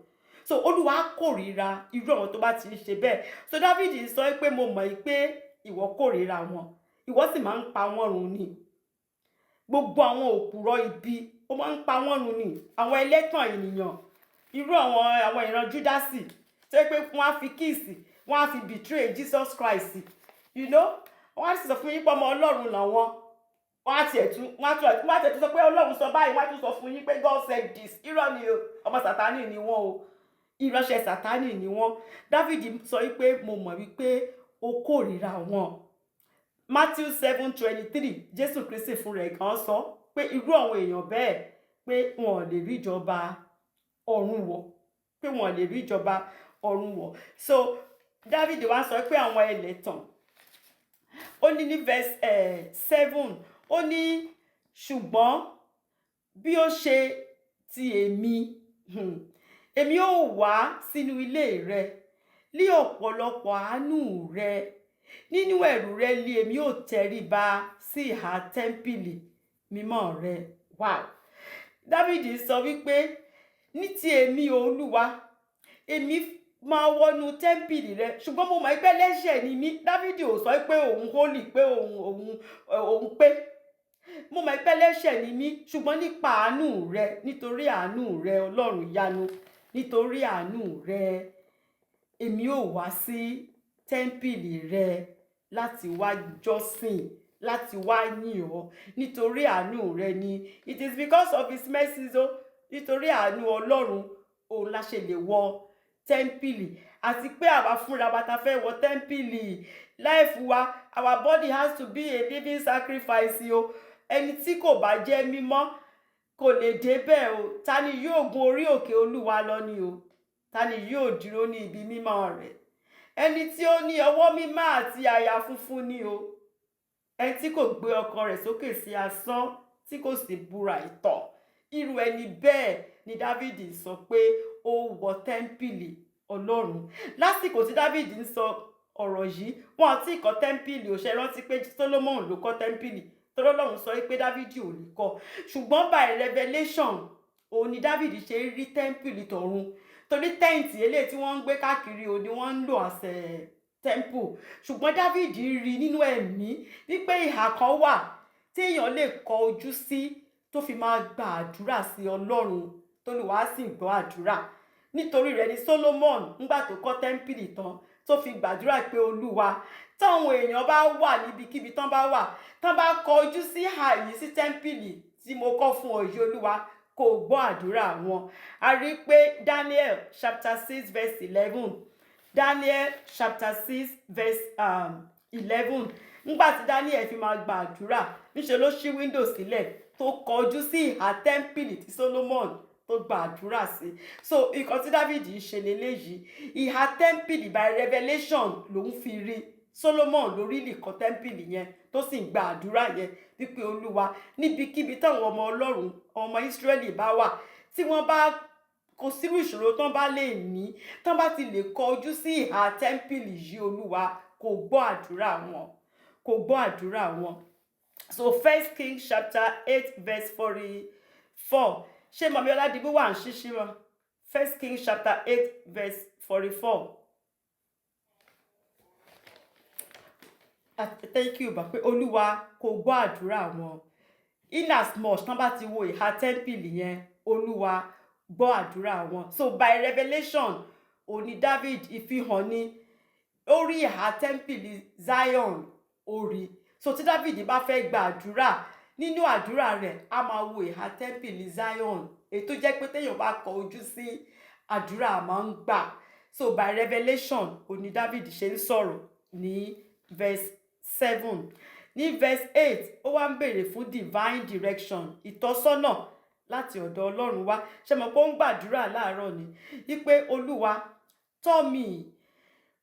So Olúwa kórìíra irú àwọn tó bá ti ń ṣe bẹ́ẹ̀. So David sọ pé mo mọ̀ pé ìwọ kórìíra wọn, ìwọ sì máa ń pa wọ́n run ni. Gbogbo àwọn òpùrọ̀ ibi, ó máa ń pa wọ́n run ni. Àwọn ẹlẹ́tàn ènìyàn, irú àwọn ìran Júdásì tó yẹ pé wọ́n á fi kiss, wọ́n á fi betray Jesus Christ. Wọ́n á sì sọ fún yín pé ọmọ Ọlọ́run làwọn. Wọ́n á tiẹ̀ tún sọ pé Ọlọ́run sọ báyìí, wọ́n á tún sọ fún yín pé God said this. Irọ́ ni o, ọmọ Sàtánì ni wọ́n o, ìránṣẹ́ Sàtánì ni wọ́n. David sọ wípé mo mọ̀ wípé o kórìíra wọn. Matthew 7:23, Jésù Kristi fún rẹ̀ gan sọ pé irú àwọn èèyàn bẹ́ẹ̀, pé wọn ò lè rí ìjọba ọ̀run wọ̀, pé wọn ò lè rí ìjọba ọ̀run wọ̀. So David wá sọ pé àwọn ẹlẹ́tàn, ó ní ní verse 7, ó ní ṣùgbọ́n bí ó ṣe ti èmi, èmi ó wá sínú ilé rẹ ní ọ̀pọ̀lọpọ̀ àánú rẹ. Nínú ẹ̀rù rẹ li èmi ó tẹríba sí ìhà tẹ́ḿpìlì mímọ́ rẹ. Wow! Dávìdì sọ wípé ní ti èmi, Olúwa, èmi máa wọnú tẹ́ḿpìlì rẹ, ṣùgbọ́n mo mọ̀ pé ẹlẹ́ṣẹ̀ ni mí. Dávìdì ò sọ pé òun holy, pé òun pé. Mo mọ̀ pé ẹlẹ́ṣẹ̀ ni mí, ṣùgbọ́n nípa àánú rẹ, nítorí àánú rẹ, Ọlọ́run ìyanu, nítorí àánú rẹ, èmi ò wá sí tẹ́ḿpìlì rẹ láti wá jọ́sìn, láti wá yìn ọ́. Nítorí àánú rẹ ni. It is because of his mercies o. Nítorí àánú Ọlọ́run òun la ṣe lè wọ tẹ́ḿpìlì, àti pé àwa fúnra wa ta fẹ́ wọ tẹ́ḿpìlì, life wa, our body has to be a living sacrifice o. Ẹni tí kò bá jẹ́ mímọ́ kò lè débẹ̀ o. Ta ni yóò gun orí òkè Olúwa lọ ni o? Ta ni yóò dúró ní ibi mímọ́ rẹ̀? Ẹni tí ó ní ọwọ́ mímọ́ àti àyà funfun ni o, ẹni tí kò gbé ọkàn rẹ̀ sókè sí asán, tí kò sì búra ìtàn. Irú ẹni bẹ́ẹ̀ ni Dávìdì sọ pé ó wọ tẹ́ḿpìlì Ọlọ́run. Lásìkò tí Dávìdì ń sọ ọ̀rọ̀ yìí, wọn àti kọ́ tẹ́ḿpìlì ò ṣe. Rántí pé Solomon ló kọ́ tẹ́ḿpìlì, torí Ọlọ́run sọ pé Dávìdì ò lè kọ́. Ṣùgbọ́n by revelation òun ni Dávìdì ṣe rí tẹ́ḿpìlì tọ̀run, torí tent eléyìí tí wọ́n ń gbé káàkiri òun ni wọ́n ń lò àṣẹ. temple. Ṣùgbọ́n David rí nínú ẹ̀mí wípé ìhà kan wà tí èèyàn lè kọ ojú sí tó fi máa gba àdúrà sí Ọlọ́run, tólúwa sì gbọ́ àdúrà. Nítorí rẹ̀ ni Solomon, ńgbà tó kọ́ tẹ́ḿpìlì tán, tó fi gbàdúrà pé, "Olúwa, táwọn èèyàn bá wà níbikíbi tán bá wà, tán bá kọ ojú sí ìhà yìí, sí tẹ́ḿpìlì tí mo kọ́ fún ọ yìí, Olúwa, kó gbọ́ àdúrà wọn." A rí i pé Daniel chapter 6 verse 11, Daniel chapter 6 verse 11, ńgbà tí Daniel fi máa gba àdúrà, níṣẹ́ ló ṣí window sílẹ̀ tó kọjú sí ìhà tẹ́ḿpìlì tí Solomon tó gba àdúrà sí. So nǹkan tí David ń ṣe leléyìí, ìhà tẹ́ḿpìlì, by revelation lòún fi rí Solomon lórí ìkọ́ tẹ́ḿpìlì yẹn, tó sì ń gba àdúrà yẹn wípé, "Olúwa, níbikíbi táwọn ọmọ Ọlọ́run, ọmọ Ísírẹ́lì bá wà, tí wọ́n bá kò sírú ìṣòro tán bá lè ní, tán bá ti lè kọjú sí ìhà tẹ́ḿpìlì yìí, Olúwa, kó gbọ́ àdúrà wọn, kó gbọ́ àdúrà wọn." So First King chapter 8 verse 44. Ṣé mummy Ọládìbí wà ń ṣíṣí wọn? First King chapter 8 verse 44. Thank you, bá pé Olúwa kò gbọ́ àdúrà wọn. In as much tán bá ti wo ìhà tẹ́ḿpìlì yẹn, Olúwa gbọ́ àdúrà wọn. So by revelation òní David, ìfihàn ni ó rí ìhà tẹ́ḿpìlì Zion, ó rí. So tí David bá fẹ́ gba àdúrà, nínú àdúrà rẹ̀, á máa wo ìhà tẹ́ḿpìlì Zion, èyí tó jẹ́ pé téèyàn bá kọ ojú sí, àdúrà máa ń gbà. So by revelation òní David ṣe ń sọ̀rọ̀ ní verse 7. Ní verse 8, ó wá ń béèrè fún divine direction, ìtọ́sọ́nà láti ọ̀dọ̀ Ọlọ́run wá. Ṣe mọ̀ pé ó ń gbàdúrà láàárọ̀ ni wípé, "Olúwa, tọ́ mi,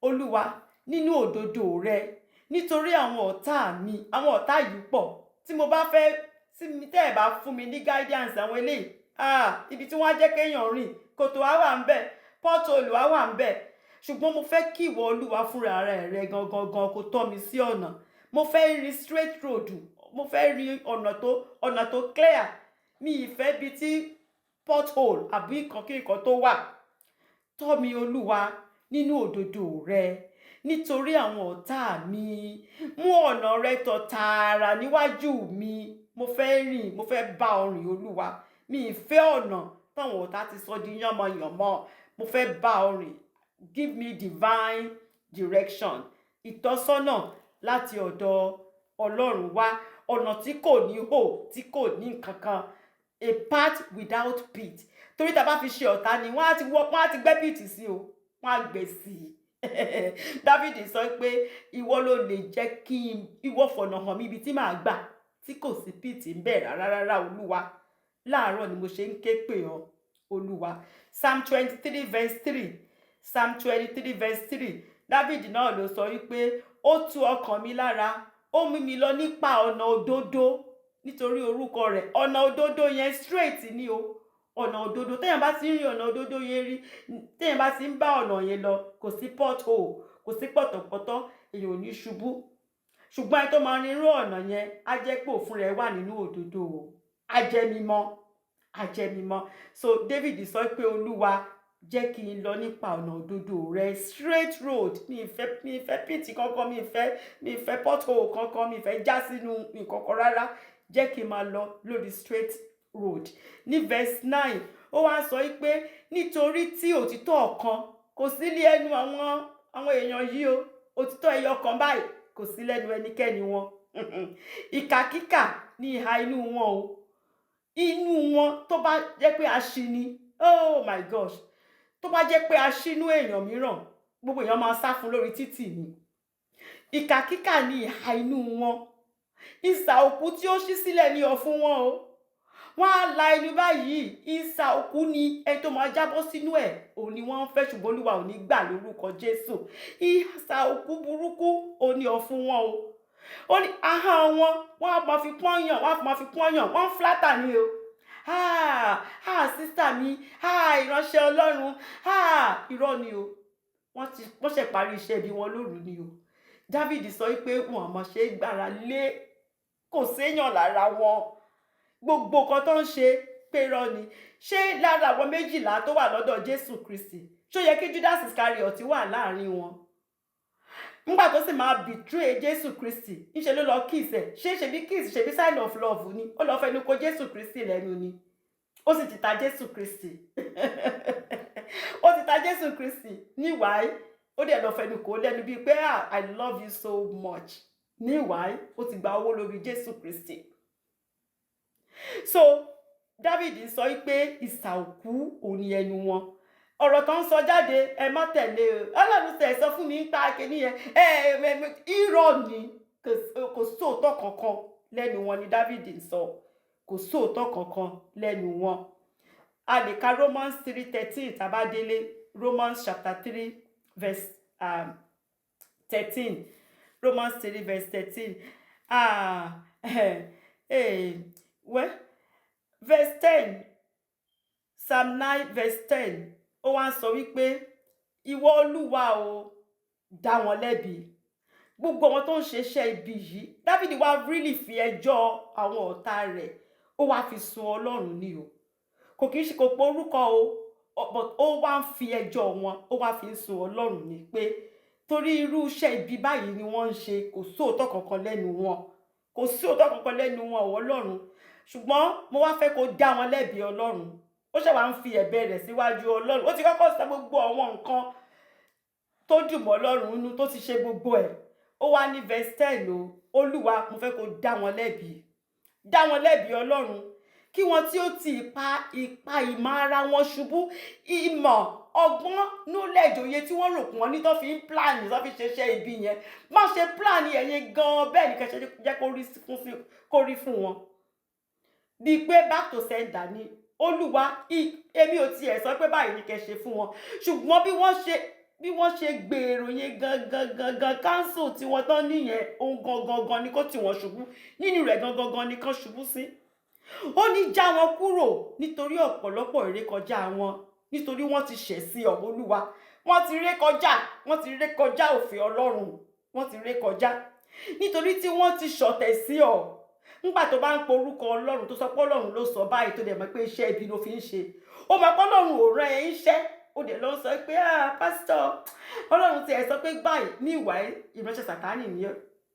Olúwa, nínú òdodo rẹ, nítorí àwọn ọ̀tá mi." Àwọn ọ̀tá yìí pọ̀. Tí mo bá fẹ́ tí mi tẹ́ ẹ̀ bá fún mi ní guidance, àwọn eléyìí, ah, ibi tí wọ́n á jẹ́ kéèyàn rìn, kòtò á wà ń bẹ̀, pothole á wà ń bẹ̀. Ṣùgbọ́n mo fẹ́ kí ìwọ Olúwa fúnra rẹ gangan gan kó tọ́ mi sí ọ̀nà. Mo fẹ́ rin straight road, mo fẹ́ rin ọ̀nà tó clear. Mi ì fẹ́ bi tí pothole àbí nǹkan kí nǹkan tó wà. Tọ́ mi, Olúwa, nínú òdodo rẹ, nítorí àwọn ọ̀tá mi. Mú ọ̀nà rẹ tọ̀ tààrà níwájú mi. Mo fẹ́ rìn, mo fẹ́ bá ọ rìn, Olúwa. Mi ì fẹ́ ọ̀nà táwọn ọ̀tá ti sọ di yánmọyànmọ. Mo fẹ́ bá ọ rìn. Give me divine direction, ìtọ́sọ́nà láti ọ̀dọ̀ Ọlọ́run wá, ọ̀nà tí kò ní hò, tí kò ní nǹkankan, a path without pit. Torí tá a bá fi ṣe ọ̀tá ni, wọ́n á ti wọ́, wọ́n á ti gbẹ́ pit sí o, wọ́n á gbẹ́ sí i. David sọ pé ìwọ ló lè jẹ́ kí n ìwọ fọ̀nà hàn mí ibi tí màá gbà tí kò sí pit ń bẹ̀ rárá rárá. Olúwa, láàárọ̀ ni mo ṣe ń ké pè ọ́, Olúwa. Psalm 23 verse 3, Psalm 23 verse 3, David náà ló sọ wípé ó tu ọkàn mi lára, ó mú mi lọ nípa ọ̀nà òdodo nítorí orúkọ rẹ̀. Ọ̀nà òdodo yẹn, straight ni o, ọ̀nà òdodo. Téèyàn bá ti ń rí ọ̀nà òdodo yẹn rí, téèyàn bá ti ń bá ọ̀nà yẹn lọ, kò sí pothole, kò sí pọ̀tọ̀pọ̀tọ̀, èèyàn ò ní ṣubú. Ṣùgbọ́n ẹni tó máa rin irú ọ̀nà yẹn, á jẹ́ pé òfin rẹ̀ wà nínú òdodo o, á jẹ́ mímọ́, á jẹ́ mímọ́. So David sọ pé, "Olúwa, jẹ́ kí n lọ nípa ọ̀nà òdodo rẹ, straight road. Mi ì fẹ́ pit kankan, mi ì fẹ́ pothole kankan, mi ì fẹ́ já sínú nǹkan kan rárá. Jẹ́ kí n máa lọ lórí straight road." Ní verse 9, ó wá sọ pé nítorí tí òtítọ́ ọ̀kan kò sí ní ẹnu àwọn èèyàn yìí o, òtítọ́ ẹyọ kan báyìí kò sí lẹ́nu ẹnikẹ́ni wọn. Ìkàkíkà ní ìhà inú wọn o. Inú wọn, tó bá jẹ́ pé aṣini, oh my gosh, tó bá jẹ́ pé aṣínú èèyàn mìíràn, gbogbo èèyàn máa sá fún lórí títì ni. Ìkàkíkà ní ìhà inú wọn. Ìsà òkú tí ó ṣí sílẹ̀ ní ọ̀fun wọn o. Wọ́n á la ẹnu báyìí, ìsà òkú ni. Ẹni tó máa jábọ́ sínú ẹ̀ òun ni wọ́n ń fẹ́, ṣùgbọ́n Olúwa ò ní gbà lórúkọ Jésù. Ìsà òkú burúkú òun ni ọ̀fun wọn o. Ó ní ahọ́n wọn, wọ́n á máa fi pọ́nyàn, wọ́n á máa fi pọ́nyàn, wọ́n ń flatter ni o. "Ah, ah, sister mi, ah, ìránṣẹ́ Ọlọ́run, ah." Irọ́ ni o. Wọ́n ti wọ́n ṣe parí iṣẹ́ ibi wọn lóru ni o. David sọ pé wọn àmọ́ ṣe é gbára lé, kò séèyàn lára wọn. Gbogbo nǹkan tó ń ṣe pérọ́ ni. Ṣé lára àwọn 12 tó wà lọ́dọ̀ Jésù Kristi, ṣó yẹ kí Judas Iscariot wà láàrin wọn? Nígbà tó sì máa betray Jésù Kristi, ńṣe ló lọ kiss ẹ̀. Ṣé ṣebí kiss, ṣebí sign of love ni? Ó lọ fẹnu kò Jésù Kristi lẹ́nu ni, ó sì ti ta Jésù Kristi. Ó ti ta Jésù Kristi níwáyé. Ó dẹ̀ lọ fẹnu kò lẹ́nu bíi pé, "Ah, I love you so much." Níwáyé, ó ti gba owó lórí Jésù Kristi. So David sọ pé ìsà òkú òun ni ẹnu wọn, ọ̀rọ̀ tó ń sọ jáde, ẹ má tẹ̀lé o. Ọlọ́run tẹ̀ sọ fún mi ń pa kíní yẹn, ẹ ẹ irọ́ ni, kò sóòótọ́ kankan lẹ́nu wọn ni David ń sọ. Kò sóòótọ́ kankan lẹ́nu wọn. A lè ka Romans 3:13 tá bá délé. Romans chapter 3 verse 13. Romans 3 verse 13. Ah, well, verse 10, Psalm 9 verse 10, ó wá ń sọ wípé, "Ìwọ Olúwa o, dá wọn lẹ́bi, gbogbo àwọn tó ń ṣe iṣẹ́ ibi yìí." Dáfídì wá really fi ẹjọ́ àwọn ọ̀tá rẹ̀, ó wá fi sun Ọlọ́run ní o. Kò kì í ṣe kò pọ̀ orúkọ o, but ó wá ń fi ẹjọ́ wọn, ó wá fi ń sun Ọlọ́run ní pé torí irú iṣẹ́ ibi báyìí ni wọ́n ń ṣe, kò sóòótọ́ kankan lẹ́nu wọn, kò sí òótọ́ kankan lẹ́nu wọn ò, Ọlọ́run, ṣùgbọ́n mo wá fẹ́ kó dá wọn lẹ́bi, Ọlọ́run. Ó ṣe wá ń fi ẹ̀bẹ̀ rẹ̀ síwájú Ọlọ́run. Ó ti kọ́kọ́ sọ gbogbo àwọn nǹkan tó dùn mọ́ Ọlọ́run nínú, tó ti ṣe gbogbo ẹ̀. Ó wá ní verse 10 o, "Olúwa, mo fẹ́ kó dá wọn lẹ́bi, dá wọn lẹ́bi, Ọlọ́run, kí wọn tí ó ti ipa ìmọ̀ ara wọn ṣubú." Ìmọ̀, ọgbọ́n, knowledge, òye tí wọ́n rò pé wọ́n ní tó fi ń plan, tó fi ṣe iṣẹ́ ibi yẹn, má ṣe plan ẹ̀yẹn gan-an bẹ́ẹ̀ ni kẹ́sẹ́ jẹ́ kó rí fún wọn, bíi pé back to sender ni. Olúwa, èmi ò tiẹ̀ sọ pé báyìí ni kẹ́ ṣe fún wọn, ṣùgbọ́n bí wọ́n ṣe gbèrò yẹn gangan gangan, counsel tí wọ́n tán níyẹn, ohun gangan gan ni kó tì wọ́n ṣubú nínú rẹ̀, gangan gan ni kán ṣubú sí. Ó ní já wọn kúrò nítorí ọ̀pọ̀lọpọ̀ ìrékọjá wọn, nítorí wọ́n ti ṣẹ̀ sí ọ, Olúwa. Wọ́n ti rékọjá, wọ́n ti rékọjá òfin Ọlọ́run, wọ́n ti rékọjá nítorí tí wọ́n ti ṣọ̀tẹ̀ sí ọ. Ńgbà tó bá ń porúkọ Ọlọ́run, tó sọ pé Ọlọ́run ló sọ báyìí, tó dẹ̀ mọ̀ pé iṣẹ́ ibi ló fi ń ṣe, ó mọ̀ pé Ọlọ́run ò rán ẹ iṣẹ́, ó dẹ̀ lọ sọ pé, "Ah, pásítọ̀, Ọlọ́run ti ẹ̀ sọ pé báyìí." Ní ìwà ìránṣẹ́ Sàtánì ni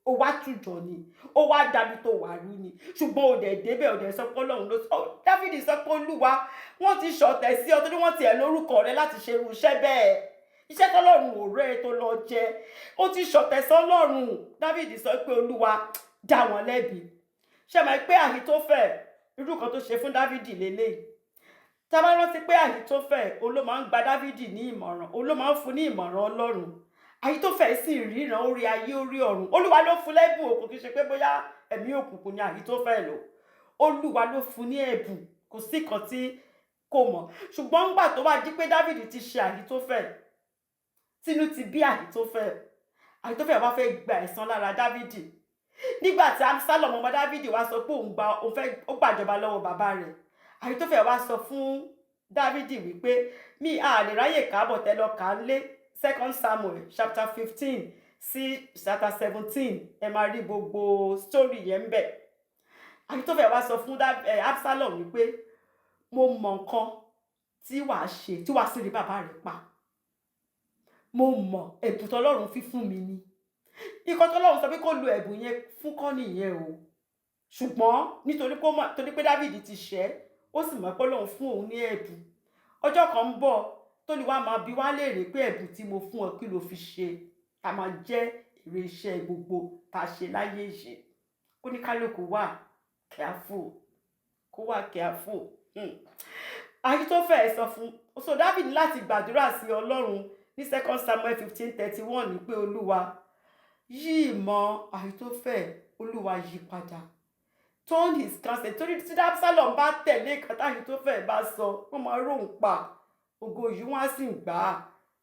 ó wá tújọ ni, ó wá dàbí tó wà rú ni, ṣùgbọ́n ó dẹ̀ débẹ̀, ó dẹ̀ sọ pé Ọlọ́run ló sọ. Dáfídì sọ pé, "Olúwa, wọ́n ti ṣọ̀tẹ̀ sí ọ torí wọ́n ti ẹ̀ lórúkọ rẹ láti ṣe irú iṣẹ́ bẹ́ẹ̀, iṣẹ́ tọ́lọ́run ò rẹ́ tó lọ jẹ. Ó ti ṣọ̀tẹ̀ sọ́lọ́run." Dáfídì sọ pé, "Olúwa, dá wọn lẹ́bi." Ṣe mọ̀ pé Àhítófẹ̀, irú kan tó ṣe fún Dáfídì lélẹ́yìí? Tá a bá rántí pé Àhítófẹ̀, òun ló máa ń gba Dáfídì ní ìmọ̀ràn, òun ló máa ń fún ní ìmọ̀ràn Ọlọ́run. Àhítófẹ̀ sì ríran, ó rí ayé, ó rí ọ̀run. Olúwa ló fún lẹ́bùn òkú, kì í ṣe pé bóyá ẹ̀mí òkùnkùn ni Àhítófẹ̀ lò. Olúwa ló fún ní ẹ̀bùn, kò sí kan tí kò mọ̀. Ṣùgbọ́n ńgbà tó wá di pé Dáfídì ti ṣe Àhítófẹ̀, tínú ti bí Àhítófẹ̀, Àhítófẹ̀ wá fẹ́ gba ẹ̀san lára Dáfídì. Nígbà tí Absalom ọmọ Dáfídì wá sọ pé òun gba, òun fẹ́ ó gbàjọba lọ́wọ́ bàbá rẹ̀, Àhítófẹ̀ wá sọ fún Dáfídì wípé, mi à lè ráyè káàbọ̀ tẹ́ lọ kà á lé, Second Samuel chapter 15 sí chapter 17, ẹ máa rí gbogbo story yẹn ń bẹ̀. Àhítófẹ̀ wá sọ fún Absalom wípé, "Mo mọ nǹkan tí wàá ṣe, tí wàá sì rí bàbá rẹ̀ pa. Mo mọ̀, ẹ̀bùn tọ́lọ́run fi fún mi ni." Ikọ̀ tọ́lọ́run sọ pé kó lo ẹ̀bùn yẹn fún kọ́ nìyẹn o, ṣùgbọ́n nítorí pé ó mọ̀, torí pé Dáfídì ti ṣẹ̀, ó sì mọ̀ pé Ọlọ́run fún òun ní ẹ̀bùn. Ọjọ́ kan ń bọ̀ t'Olúwa máa bi wá léèrè pé, "Ẹ̀bùn tí mo fún ọ, kí ló fi ṣe?" A máa jẹ́ èrè iṣẹ́ gbogbo tá a ṣe láyé yìí. Kó ní kálukú wà careful, kó wà careful. Àhítófẹ̀ sọ fún so David láti gbàdúrà sí Ọlọ́run ní Second Samuel 15:31 ní pé, "Olúwa, yí ìmọ̀ Àhítófẹ̀, Olúwa, yí padà." Turn his counsel, torí tí Absalom bá tẹ̀lé nǹkan tí Àhítófẹ̀ bá sọ, wọ́n máa róhùn pa, ògo yìí wọ́n á sì gbà á.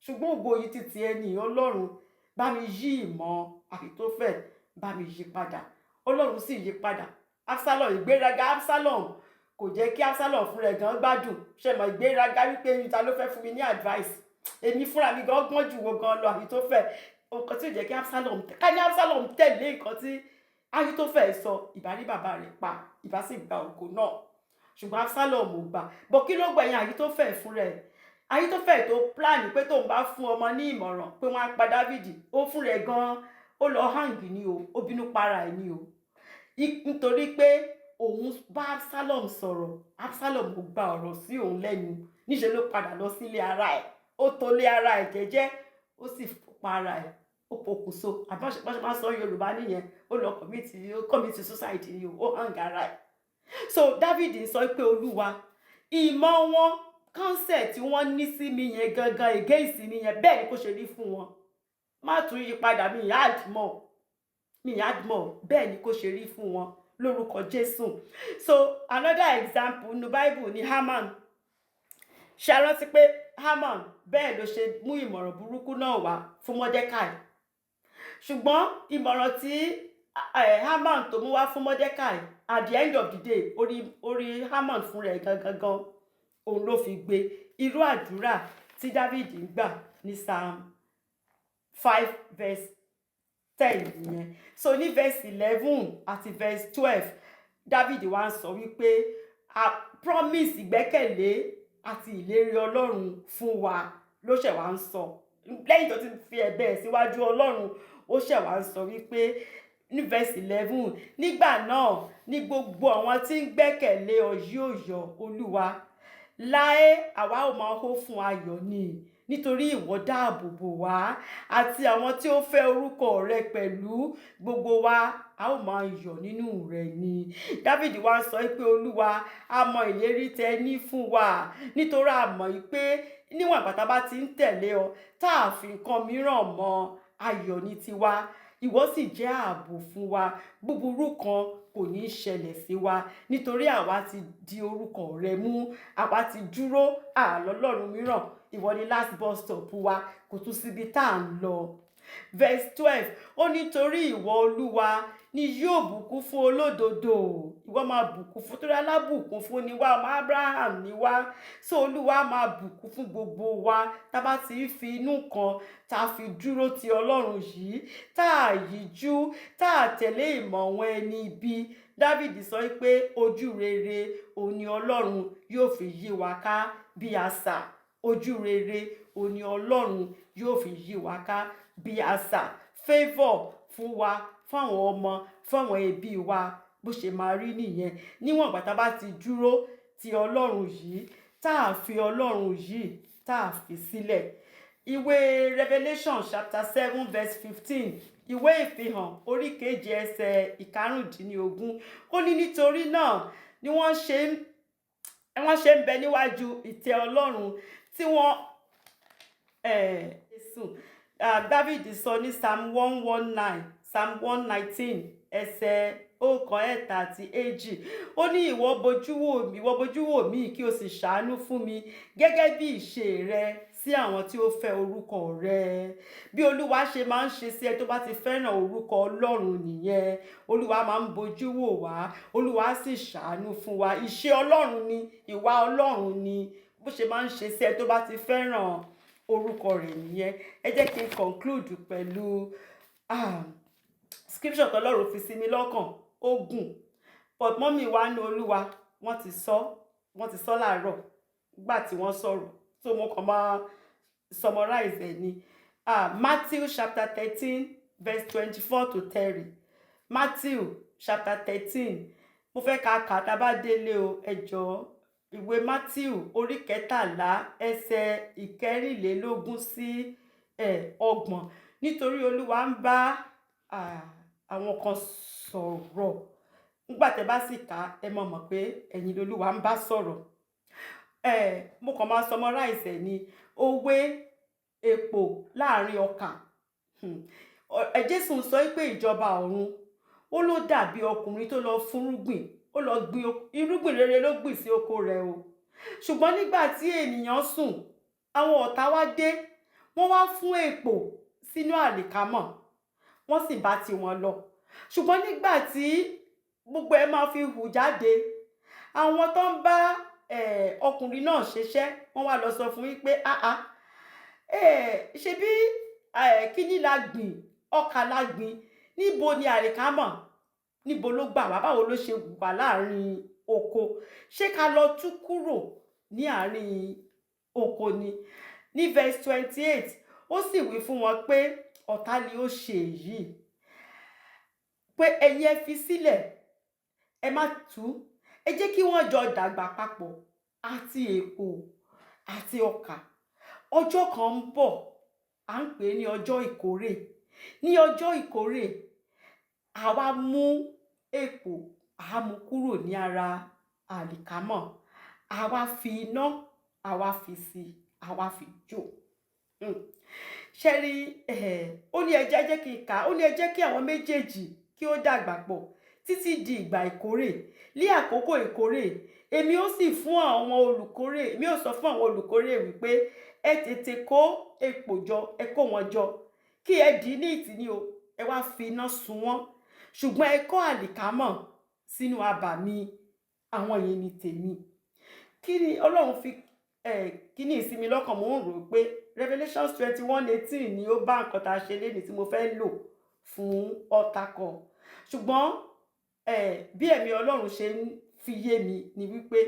Ṣùgbọ́n ògo yìí ti ti ẹni, Ọlọ́run, bá mi yí ìmọ̀ Àhítófẹ̀, bá mi yí padà. Ọlọ́run sì yí padà. Absalom, ìgbéraga Absalom kò jẹ́ kí Absalom fúnra ẹ̀ gan gbádùn. Ṣe mọ̀ ìgbéraga wípé, "Ta ló fẹ́ fún mi ní advice? Èmi fúnra mi gan gbọ́n jù wo gan lọ." Àhítófẹ̀, nǹkan tí ò jẹ́ kí Absalom, ká ní Absalom tẹ̀lé nǹkan tí Àhítófẹ̀ sọ, ìbá rí bàbá rẹ̀ pa, ìbá sì gba ògo náà. Ṣùgbọ́n Absalom ò gbà bọ̀. Kí ló gbẹ̀yìn Àhítófẹ̀ fúnra ẹ̀? Ahítọ́fẹ́lì tó plan pé tóun bá fún ọmọ ní ìmọ̀ràn pé wọ́n á pa Dávìdì, ó fún rẹ̀ gan-an, ó lọ hang ni o, ó bínú para ẹ̀ ni o, nítorí pé òun bá Absalom sọ̀rọ̀, Absalom kò gba ọ̀rọ̀ sí òun lẹ́nu. Níṣẹ́ ló padà lọ sílé ara ẹ̀, ó tolé ara ẹ̀ jẹ́jẹ́, ó sì pa ara ẹ̀, ó pokùnso. Àbí wọ́n ṣe máa ń sọ Yorùbá nìyẹn. Ó lọ commit, ó commit suicide ni o, ó hang ara ẹ̀. So David sọ pé, "Olúwa, ìmọ̀ wọn, counsel tí wọ́n ní sí mi yẹn gangan, against mi yẹn, bẹ́ẹ̀ ni kò ṣe rí fún wọn. Má tún yí padà, mi add more, mi add more. Bẹ́ẹ̀ ni kò ṣe rí fún wọn lórúkọ Jésù." So another example nínú Bible ni Haman. Ṣe rántí pé Haman, bẹ́ẹ̀ ló ṣe mú ìmọ̀ràn burúkú náà wá fún Mordecai? Ṣùgbọ́n ìmọ̀ràn tí Haman tó mú wá fún Mordecai, at the end of the day, orí Haman fún rẹ̀ gangan gan òun ló fi gbé. Irú àdúrà tí David ń gbà ní Psalm 5 verse 10 nìyẹn. So ní verse 11 àti verse 12, David wá ń sọ wípé a promise, ìgbẹ́kẹ̀lé àti ìlérí Ọlọ́run fún wa ló ṣẹ̀ wá ń sọ. Lẹ́yìn tó ti fi ẹ̀bẹ̀ ẹ̀ síwájú Ọlọ́run, ó ṣẹ̀ wá ń sọ wípé ní verse 11, "Nígbà náà ní gbogbo àwọn tí ń gbẹ́kẹ̀lé ọ yóò yọ̀, Olúwa. Láé àwa ò máa hó fún ayọ̀ ni, nítorí ìwọ dáàbò bò wá, àti àwọn tí ó fẹ́ orúkọ rẹ pẹ̀lú. Gbogbo wa, a ó máa yọ̀ nínú rẹ ni." David wá sọ pé, "Olúwa, a mọ ìlérí tẹ ní fún wa, nítorí a mọ̀ pé níwọ̀n ìgbà tá a bá ti ń tẹ̀lé ọ, tá a fi nǹkan mìíràn mọ́, ayọ̀ ní tiwa. Ìwọ sì jẹ́ ààbò fún wa. Búburú kan kò ní í ṣẹlẹ̀ sí wa, nítorí àwa ti di orúkọ rẹ mú, àwa ti dúró àlọ́ lọ́run mìíràn. Ìwọ ni last bus stop wa, kò tún síbi tá à ń lọ." Verse 12, ó nítorí ìwọ Olúwa ni yóò bùkún fún olódodo. Ìwọ máa bùkún fún, torí alábùkún fún ni wá, ọmọ Abraham ni wá. So Olúwa máa bùkún fún gbogbo wa tá a bá ti ń fi inú kan, tá a fi dúró ti Ọlọ́run yìí, tá a yíjú, tá a tẹ̀lé ìmọ̀ àwọn ẹni ibi. David sọ pé ojú rere òun ni Ọlọ́run yóò fi yí wa ká bí asà. Ojú rere òun ni Ọlọ́run yóò fi yí wa ká bí asà. Favour fún wa, fáwọn ọmọ, fáwọn ẹbí wa, bó ṣe máa rí nìyẹn níwọ̀n ìgbà tá a bá ti dúró ti Ọlọ́run yìí, tá a fi Ọlọ́run yìí, tá a fi sílẹ̀. Ìwé Revelation chapter 7 verse 15, ìwé Ìfihàn orí 7 ẹsẹ̀ 15, ó ní nítorí náà ni wọ́n ṣe ń bẹ níwájú ìtẹ́ Ọlọ́run tí wọ́n sùn. David sọ ní Psalm 119, Psalm 119 ẹsẹ̀ 132, ó ní, "Ìwọ bojú wò mí, ìwọ bojú wò mí, kí o sì ṣàánú fún mi gẹ́gẹ́ bí ìṣe rẹ sí àwọn tí ó fẹ́ orúkọ rẹ." Bí Olúwa ṣe máa ń ṣe sí ẹ tó bá ti fẹ́ràn orúkọ Ọlọ́run nìyẹn. Olúwa máa ń bojú wò wá, Olúwa sì ṣàánú fún wa. Ìṣe Ọlọ́run ni, ìwà Ọlọ́run ni. Bó ṣe máa ń ṣe sí ẹ tó bá ti fẹ́ràn orúkọ rẹ̀ nìyẹn. Ẹ jẹ́ kí n conclude pẹ̀lú scripture tọ́lọ́run fi sí mi lọ́kàn. Ó gùn, but mummy wa ní Olúwa, wọ́n ti sọ láàárọ̀ nígbà tí wọ́n sọ̀rọ̀, so mo kàn máa summarize ẹ̀ ni. Matthew chapter 13 verse 24 to 30. Matthew chapter 13, mo fẹ́ ká kà tá a bá délé o, ẹ jọ̀ọ́. Ìwé Matthew orí 13 ẹsẹ̀ 24 sí 30. Nítorí Olúwa ń bá àwọn kan sọ̀rọ̀. Nígbà tẹ́ bá sì kà, ẹ máa mọ̀ pé ẹ̀yin lolúwa ń bá sọ̀rọ̀. Mo kàn máa summarize ẹ̀ ní òwe èpò láàrin ọkà. Jésù sọ pé ìjọba ọ̀run, ó ló dàbí ọkùnrin tó lọ fúnrúgbìn, ó lọ gbin irúgbìn rere, ló gbìn sí oko rẹ̀ o. Ṣùgbọ́n nígbà tí ènìyàn sùn, àwọn ọ̀tá wá dé, wọ́n wá fún èpò sínú àlìkámọ̀, wọ́n sì bá tiwọn lọ. Ṣùgbọ́n nígbà tí gbogbo ẹ̀ máa fi hù jáde, àwọn tó ń bá ọkùnrin náà ṣiṣẹ́, wọ́n wá lọ sọ fún wípé, "Ah ah, ṣebí kíní la gbìn, ọkà la gbìn. Níbo ni àlìkámọ̀? Níbo ló gbà wá? Báwo ló ṣe wà láàrin oko? Ṣé ká lọ tú kúrò ní àárín oko ni. Ní verse 28, ó sì wí fún wọn pé ọ̀tá ni ó ṣe èyí, pé ẹ̀yin ẹ fi sílẹ̀, ẹ má tú, ẹ jẹ́ kí wọ́n jọ dàgbà papọ̀, àti èpò àti ọkà. Ọjọ́ kan ń bọ̀, à ń pè é ní ọjọ́ ìkórè. Ní ọjọ́ ìkórè, àwa mú èpò, à mú kúrò ní ara àlìkámọ̀, àwa fi iná, àwa fi sí, àwa fi jó. Ṣe rí, ó ní ẹ jẹ́ kí n kà á, ó ní ẹ jẹ́ kí àwọn méjèèjì kí ó dàgbà pọ̀ títí di ìgbà ìkórè. Ní àkókò ìkórè, èmi ó sì fún àwọn olùkórè, èmi ó sọ fún àwọn olùkórè wípé ẹ tètè kó èpò jọ, ẹ kó wọn jọ, kí ẹ dì í ní ìtìní o, ẹ wá fi iná sun wọ́n, ṣùgbọ́n ẹ kó àlìkámọ̀ sínú abà mi, àwọn yìí ni tèmi. Kí ni Ọlọ́run fi kí ní ìsinmi lọ́kàn? Mo ń rò ó pé Revelations 21:18 ni ó bá nǹkan tá a ṣe lénìí tí mo fẹ́ lò fún altar call. Ṣùgbọ́n bí ẹ̀mí Ọlọ́run ṣe ń fi yé mi ni wípé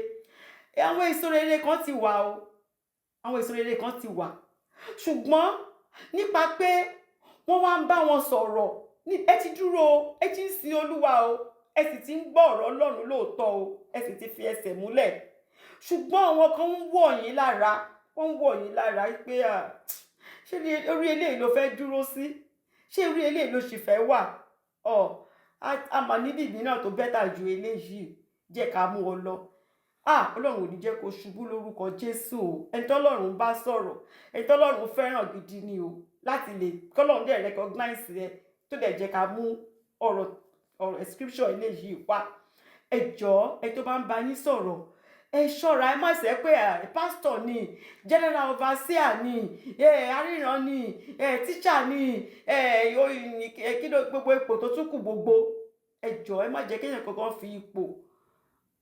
àwọn èso rere kan ti wà o, àwọn èso rere kan ti wà, ṣùgbọ́n nípa pé wọ́n wá ń bá wọn sọ̀rọ̀, ẹ ti dúró o, ẹ ti ń sin Olúwa o, ẹ sì ti ń gbọ́ ọ̀rọ̀ Ọlọ́run lóòótọ́ o, ẹ sì ti fi ẹsẹ̀ múlẹ̀, ṣùgbọ́n àwọn kan ń wọ̀ yín lára, wọ́n ń wọ̀ yín lára pé ṣé orí eléyìí ló fẹ́ dúró sí? Ṣé orí eléyìí ló sì fẹ́ wà? Ọ a mà níbi ìbí náà tó better ju eléyìí, jẹ́ ká mú ọ lọ. Ah, Ọlọ́run ò ní jẹ́ kó ṣubú lórúkọ Jésù o. Ẹni tọ́lọ́run bá sọ̀rọ̀, ẹni tọ́lọ́run fẹ́ràn gidi ni o, láti lè kọ́lọ́run dẹ̀ recognize ẹ, tó dẹ̀ jẹ́ ká mú ọ̀rọ̀ scripture eléyìí wá. Ẹ jọ̀ọ́, ẹ tó bá ń bá yín sọ̀rọ̀, ẹ ṣọ́ra. Ẹ má ṣe pé pastor ni, general overseer ni, aríran ni, teacher ni, kí ló gbogbo ipò tó tún kù gbogbo. Ẹ jọ̀ọ́, ẹ má jẹ́ kéèyàn kankan fi ipò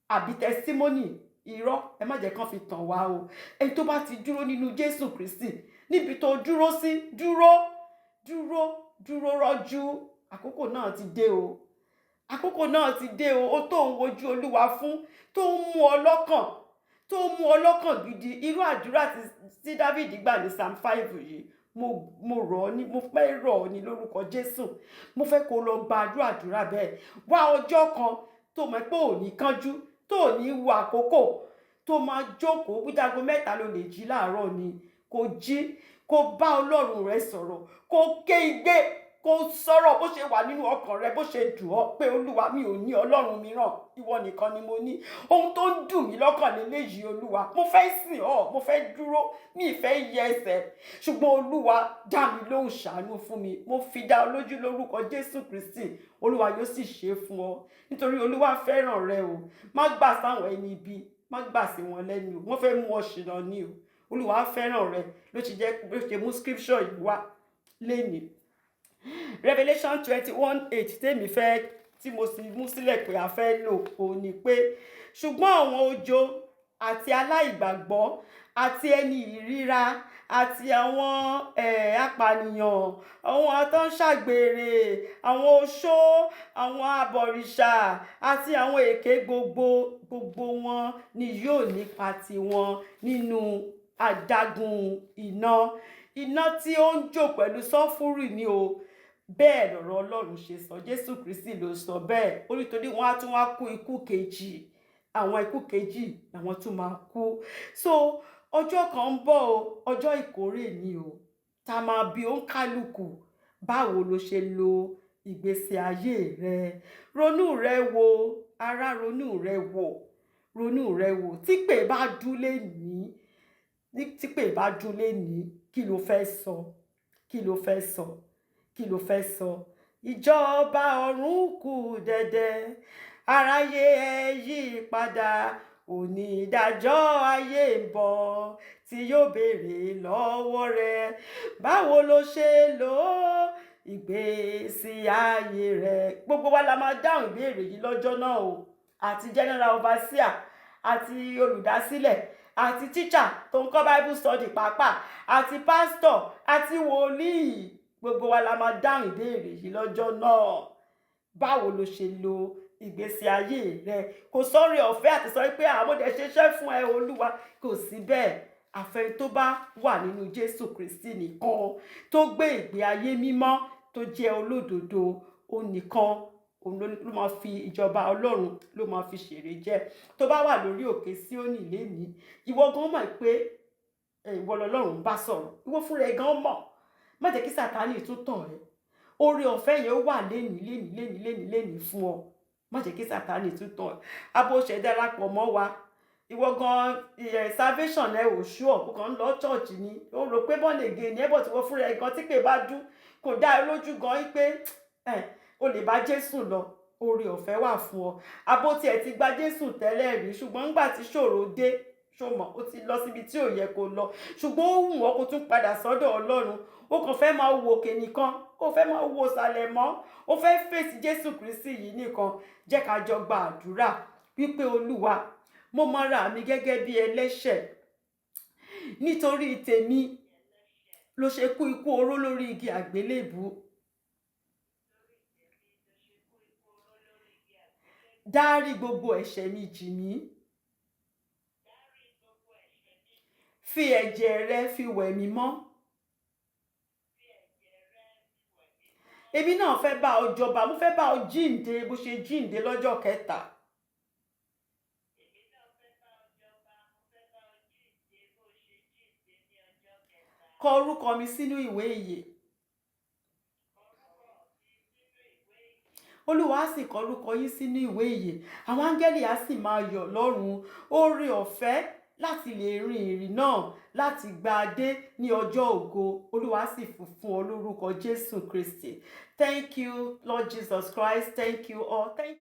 àbí testimony irọ́, ẹ má jẹ́ kán fi tàn wá o. Ẹni tó bá ti dúró nínú Jésù Kristi, níbi tó dúró sí, dúró, dúró, dúró, rọ́jú. Àkókò náà ti dé o, àkókò náà ti dé o. Ó tó ń wojú Olúwa fún, tó ń mú ọ lọ́kàn, tó ń mú ọ lọ́kàn gidi, irú àdúrà tí David gbà ní Psalm 5 yìí, mo rọ̀ ọ́ ní, mo fẹ́ rọ̀ ọ́ ní lórúkọ Jésù. Mo fẹ́ kó lọ gba àdúrà bẹ́ẹ̀. Wá ọjọ́ kan tó mọ̀ pé ò ní kánjú, tó ò ní wo àkókò, tó máa jókòó, bí dago 3 ló lè jí láàárọ̀ ni, kó jí, kó bá Ọlọ́run rẹ sọ̀rọ̀, kó ké igbe, kó sọ̀rọ̀ bó ṣe wà nínú ọkàn rẹ, bó ṣe dùn ọ́, pé Olúwa, mi ò ní Ọlọ́run mìíràn, ìwọ nìkan ni mo ní. Ohun tó ń dùn mí lọ́kàn lélẹ́yìí, Olúwa, mo fẹ́ sìn ọ́, mo fẹ́ dúró, mi ì fẹ́ yẹ ẹsẹ̀, ṣùgbọ́n Olúwa, dá mi lóhùn, ṣàánú fún mi. Mo fi dá ọ lójú lórúkọ Jésù Kristi, Olúwa yóò sì ṣe é fún ọ, nítorí Olúwa fẹ́ràn rẹ o. Má gbà sáwọn ẹni ibi, má gbà sí wọn lẹ́nu o, wọ́n fẹ́ mú ọ ṣìnà ni o. Olúwa fẹ́ràn rẹ, ló ṣe jẹ́ ló ṣe mú scripture yìí wá lénìí. Revelation 21:8 tèmi fẹ́ tí mo sì mú sílẹ̀ pé a fẹ́ lò ó ní pé, ṣùgbọ́n àwọn ojo àti aláìgbàgbọ́ àti ẹni ìríra àti àwọn apànìyàn, àwọn tó ń ṣàgbèrè, àwọn oṣó, àwọn abọ̀rìṣà àti àwọn èké gbogbo, gbogbo wọn ni yóò nípa tiwọn nínú adágún iná, iná tí ó ń jó pẹ̀lú sọ́fúrì ni o. Bẹ́ẹ̀ lọ̀rọ̀ Ọlọ́run ṣe sọ, Jésù Kristi ló sọ bẹ́ẹ̀. Ó nítorí wọ́n á tún wá kú ikú kejì, àwọn ikú kejì làwọn tún máa kú. So ọjọ́ kan ń bọ̀ o, ọjọ́ ìkórè ni o, tá a máa bi òǹkálùkù, báwo ló ṣe lo ìgbésí ayé rẹ? Ronú rẹ wò, ará, ronú rẹ wò, ronú rẹ wò. Tí pè bá dún lénìí, tí pè bá dún lénìí, kí ló fẹ́ sọ? Kí ló fẹ́ sọ? Kí ló fẹ́ sọ? Ìjọba ọ̀run kù dẹ̀dẹ̀, aráyé ẹ yí padà, onídàájọ́ ayé ń bọ̀ tí yóò béèrè lọ́wọ́ rẹ, báwo ló ṣe lò ó ìgbésí ayé rẹ? Gbogbo wa la máa dáhùn ìbéèrè yìí lọ́jọ́ náà o, àti general overseer, àti olùdásílẹ̀, àti teacher tó ń kọ́ Bible study pàápàá, àti pastor, àti wòlíì. Gbogbo wa la máa dáhùn ìbéèrè yìí lọ́jọ́ náà, báwo ló ṣe lo ìgbésí ayé rẹ? Kò sọ́rí ọ̀fẹ́ àti sọ pé àwọn ọmọdé ṣiṣẹ́ fún ẹ, Olúwa, kò sí bẹ́ẹ̀. Àfẹni tó bá wà nínú Jésù Kristi nìkan, tó gbé ìgbé ayé mímọ́, tó jẹ́ olódodo, òun nìkan, òun ló máa fi ìjọba Ọlọ́run, ló máa fi ṣèrè jẹ. Tó bá wà lórí òkè Síónì lénìí, ìwọ gan mọ̀ pé ìwọ lọ́lọ́run bá sọ̀rọ̀. Ìwọ fúnra ẹ gan mọ̀. Má jẹ́ kí Sátánì tún tàn ẹ́. Oore ọ̀fẹ́ yẹn, ó wà lénìí, lénìí, lénìí, lénìí, lénìí fún ọ. Má jẹ́ kí Sátánì tún tàn ẹ́. Abo ṣẹ̀ darapọ̀ mọ́ wa, ìwọ gan salvation ẹ ò sure, kò kàn ń lọ church ni, ó rò pé born again ni ẹ bọ̀, tí wọ́n fúnra ẹ gan tí pé bá dún, kò dá ẹ lójú gan pé ẹ o lè bá Jésù lọ. Oore ọ̀fẹ́ wà fún ọ. Abo tiẹ̀ ti gba Jésù tẹ́lẹ̀ rí, ṣùgbọ́n ńgbà tí ṣòro dé, ṣó mọ̀, ó ti lọ síbi tí ò yẹ kó lọ, ṣùgbọ́n ó wù ọ́ kó tún padà sọ́dọ̀ Ọlọ́run. Ó kàn fẹ́ máa wo òkè nìkan, ó fẹ́ máa wo ìsàlẹ̀ mọ́, ó fẹ́ fèsì Jésù Kristi yìí nìkan. Jẹ́ ká jọ gba àdúrà wípé, "Olúwa, mo mọra mi gẹ́gẹ́ bí ẹlẹ́ṣẹ̀. Nítorí tèmi ló ṣe kú ikú oró lórí igi àgbélébùú. Dárí gbogbo ẹ̀ṣẹ̀ mi jì mí. Fi ẹ̀jẹ̀ rẹ fi wẹ̀ mí mọ́. Èmi náà fẹ́ bá ọ jọba, mo fẹ́ bá ọ jíǹde bó ṣe jíǹde lọ́jọ́ kẹta. Kọ orúkọ mi sínú ìwé ìyè." Olúwa á sì kọ orúkọ yín sínú ìwé ìyè. Àwọn áńgẹ́lì á sì máa yọ̀ lọ́run. Oore ọ̀fẹ́ láti lè rin ìrìn náà, láti gba adé ní ọjọ́ ògo, Olúwa á sì fún fún ọ lórúkọ Jésù Kristi. Thank you, Lord Jesus Christ. Thank you all. Thank